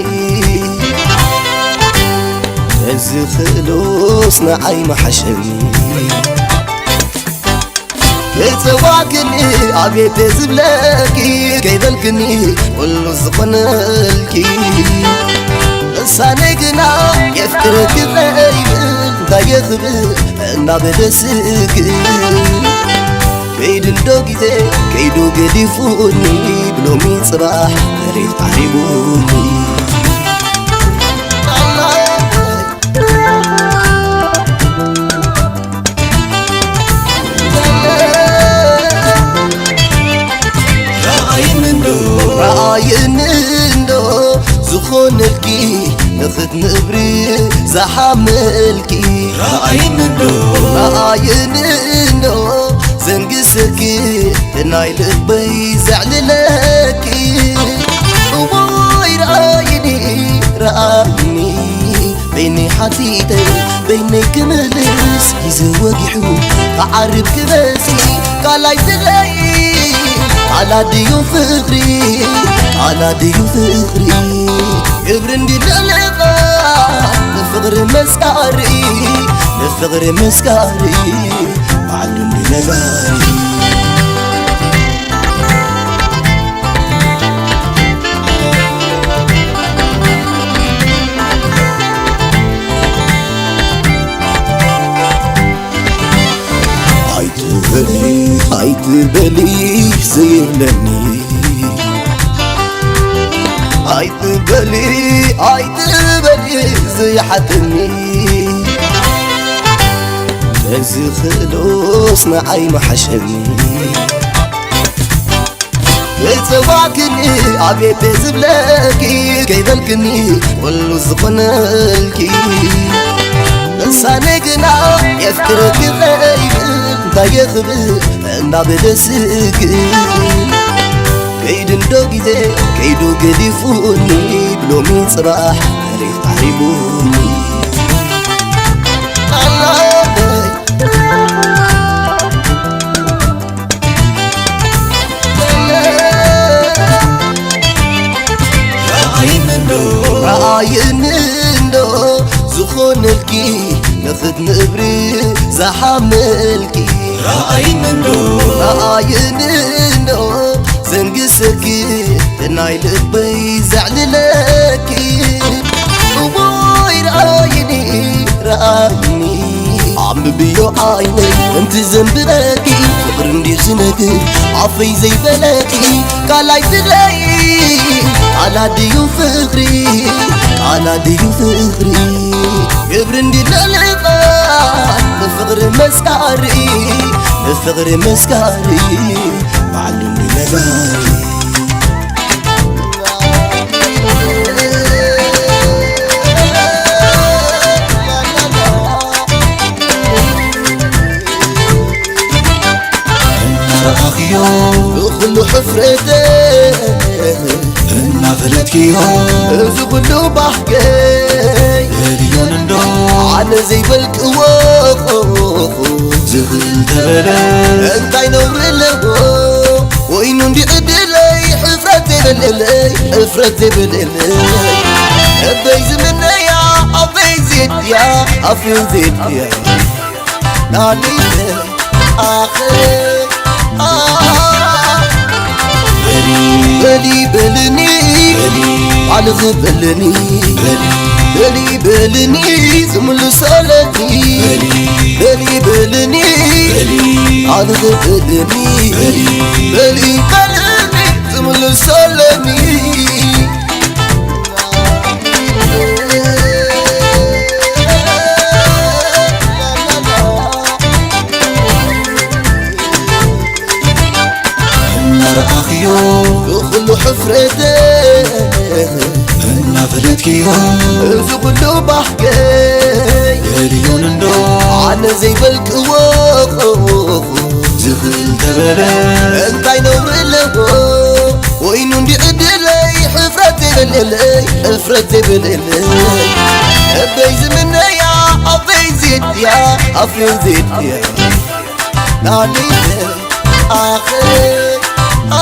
እዚ ክእሎስ ንዓይ መሓሸኒ ክጸዋክኒ ኣቤት ዝብለኪ ከይበልክኒ ኩሉ ዝኾነልኪ እሳነ ግና የፍቅረኪ ዘይብል የኽብእ እናበለ ስግእ። ከይዱ እንዶ ግዜ ከይዱ ገዲፉኒ፣ ብሎሚ ጽባሕ መሬት ዓሪቡኒ። ረኣይኒ እንዶ፣ ረኣይኒ እንዶ ዝኾነልኪ፣ ንኽትነብሪ ዝሓመልኪ። ረኣይኒ እንዶ፣ ረኣይኒ እንዶ ዘንግሰኪ፣ ናይ ልበይ ዘዕልለኪ። እዋይ ረኣይኒ፣ ረኣይኒ በይነይ ሓቲተ በይነይ ክምልስ፣ ግዜ ወጊሑ ክዓርብ ክመሲ። ካልኣይ ትለይ ቃላት ድዩ ፍቕሪ፣ ቃላት ድዩ ፍቕሪ? ግብሪ እንዲ ለለኻ ንፍቕሪ መስካሪ፣ ንፍቕሪ መስካሪ ባዕሉ እንዲ ነጋሪ። ኣይትበሊ፣ ኣይትበሊ ዘይብለኒ። ኣይትበሊ፣ ኣይትበሊ ዘይሓተኒ። ተዝኽእሎስ ንዓይ ምሓሸኒ። እጽዋክኒ ኣቤት ዝብለኪ፣ ከይበልክኒ ኩሉ ዝኾነልኪ። ልሳነይ ግና የፍቅረኪ ከይብል እንታይ የኽብል እናበለ ስግእ። ከይዱ እንዶ ግዜ ከይዱ ገዲፉኒ፣ ብሎሚ ጽባሕ መሬት ዓሪቡኒ። ኣላበይ ረኣይኒ እንዶ፣ ረኣይኒ እንዶ ዝኾነልኪ፣ ንኽትነብሪ ዝሓመልኪ። ረኣይኒ እንዶ፣ ረኣይኒ እንዶ ዘንግሰኪ፣ ናይ ልበይ ዘዕልለኪ። እዋይ ረኣይኒ፣ ረኣይኒ ኣንብብዮ ዓይነይ፣ እንቲ ዘንብበኪ ፍቕሪ እንድዩ ዝነግር ኣፈይ ዘይበለኪ። ካልኣይ ትለይ ቃላት ድዩ ፍቕሪ፣ ቃላት ድዩ ፍቕሪ? ግብሪ እንድዩ ለልባ ንፍቕሪ መስካሪ፣ ንፍቕሪ መስካሪ ባዕሉ እንድዩ ነጋሪ። እናረኣኽዮ ብኹሉ ሕፍረተ እናፈለጥክዮ እዚ ኩሉ ባህገይ በልዮን እንዶ ኣነ ዘይበልክዎ ዝኽእል ተበለ እንታይ ነውሪ ኣለዎ? ኮይኑ እንዲ ዕድለይ ሕፍረት ዘይበለለይ፣ ሕፍረት ዘይበለለይ። እበይ ዝምነያ ኣበይ ዜድያ፣ ኣበይ ዜድያ። ናሊተ ኣኸ፣ ኣ፣ በሊ፣ በሊ፣ በልኒ፣ በሊ፣ ኣልኽ በልኒ፣ በሊ፣ በሊ፣ በልኒ፣ ዝምልሰለኒ፣ በሊ፣ በሊ፣ በልኒ፣ በሊ፣ ኣልኽ በልኒ፣ በሊ፣ በሊ፣ በልኒ፣ ዝምልሰለኒ። እናረኣኽዮ ብኹሉ ሕፍረተ እናፈለጥክዮ እዚ ኩሉ ባህገይ በልዮን እንዶ ኣነ ዘይበልክዎ ዝኽእል ተበለ እንታይ ነውሪ ኣለዎ? ኮይኑ እንዲ ዕድለይ ሕፍረት ዘይብለለይ፣ ሕፍረት ዘይብለለይ። እበይ ዝምነያ ኣበይ ዜድያ፣ ኣበይ ዜድያ። ናሊተ ኣኸ፣ ኣ፣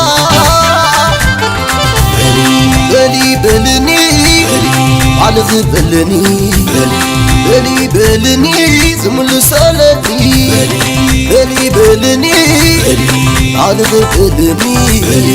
በሊ፣ በልኒ፣ በሊ፣ ኣልኽ በልኒ፣ በሊ፣ በልኒ፣ ዝምልሰለኒ፣ በሊ፣ በልኒ፣ በሊ፣ ኣልኽ በልኒ፣ በሊ፣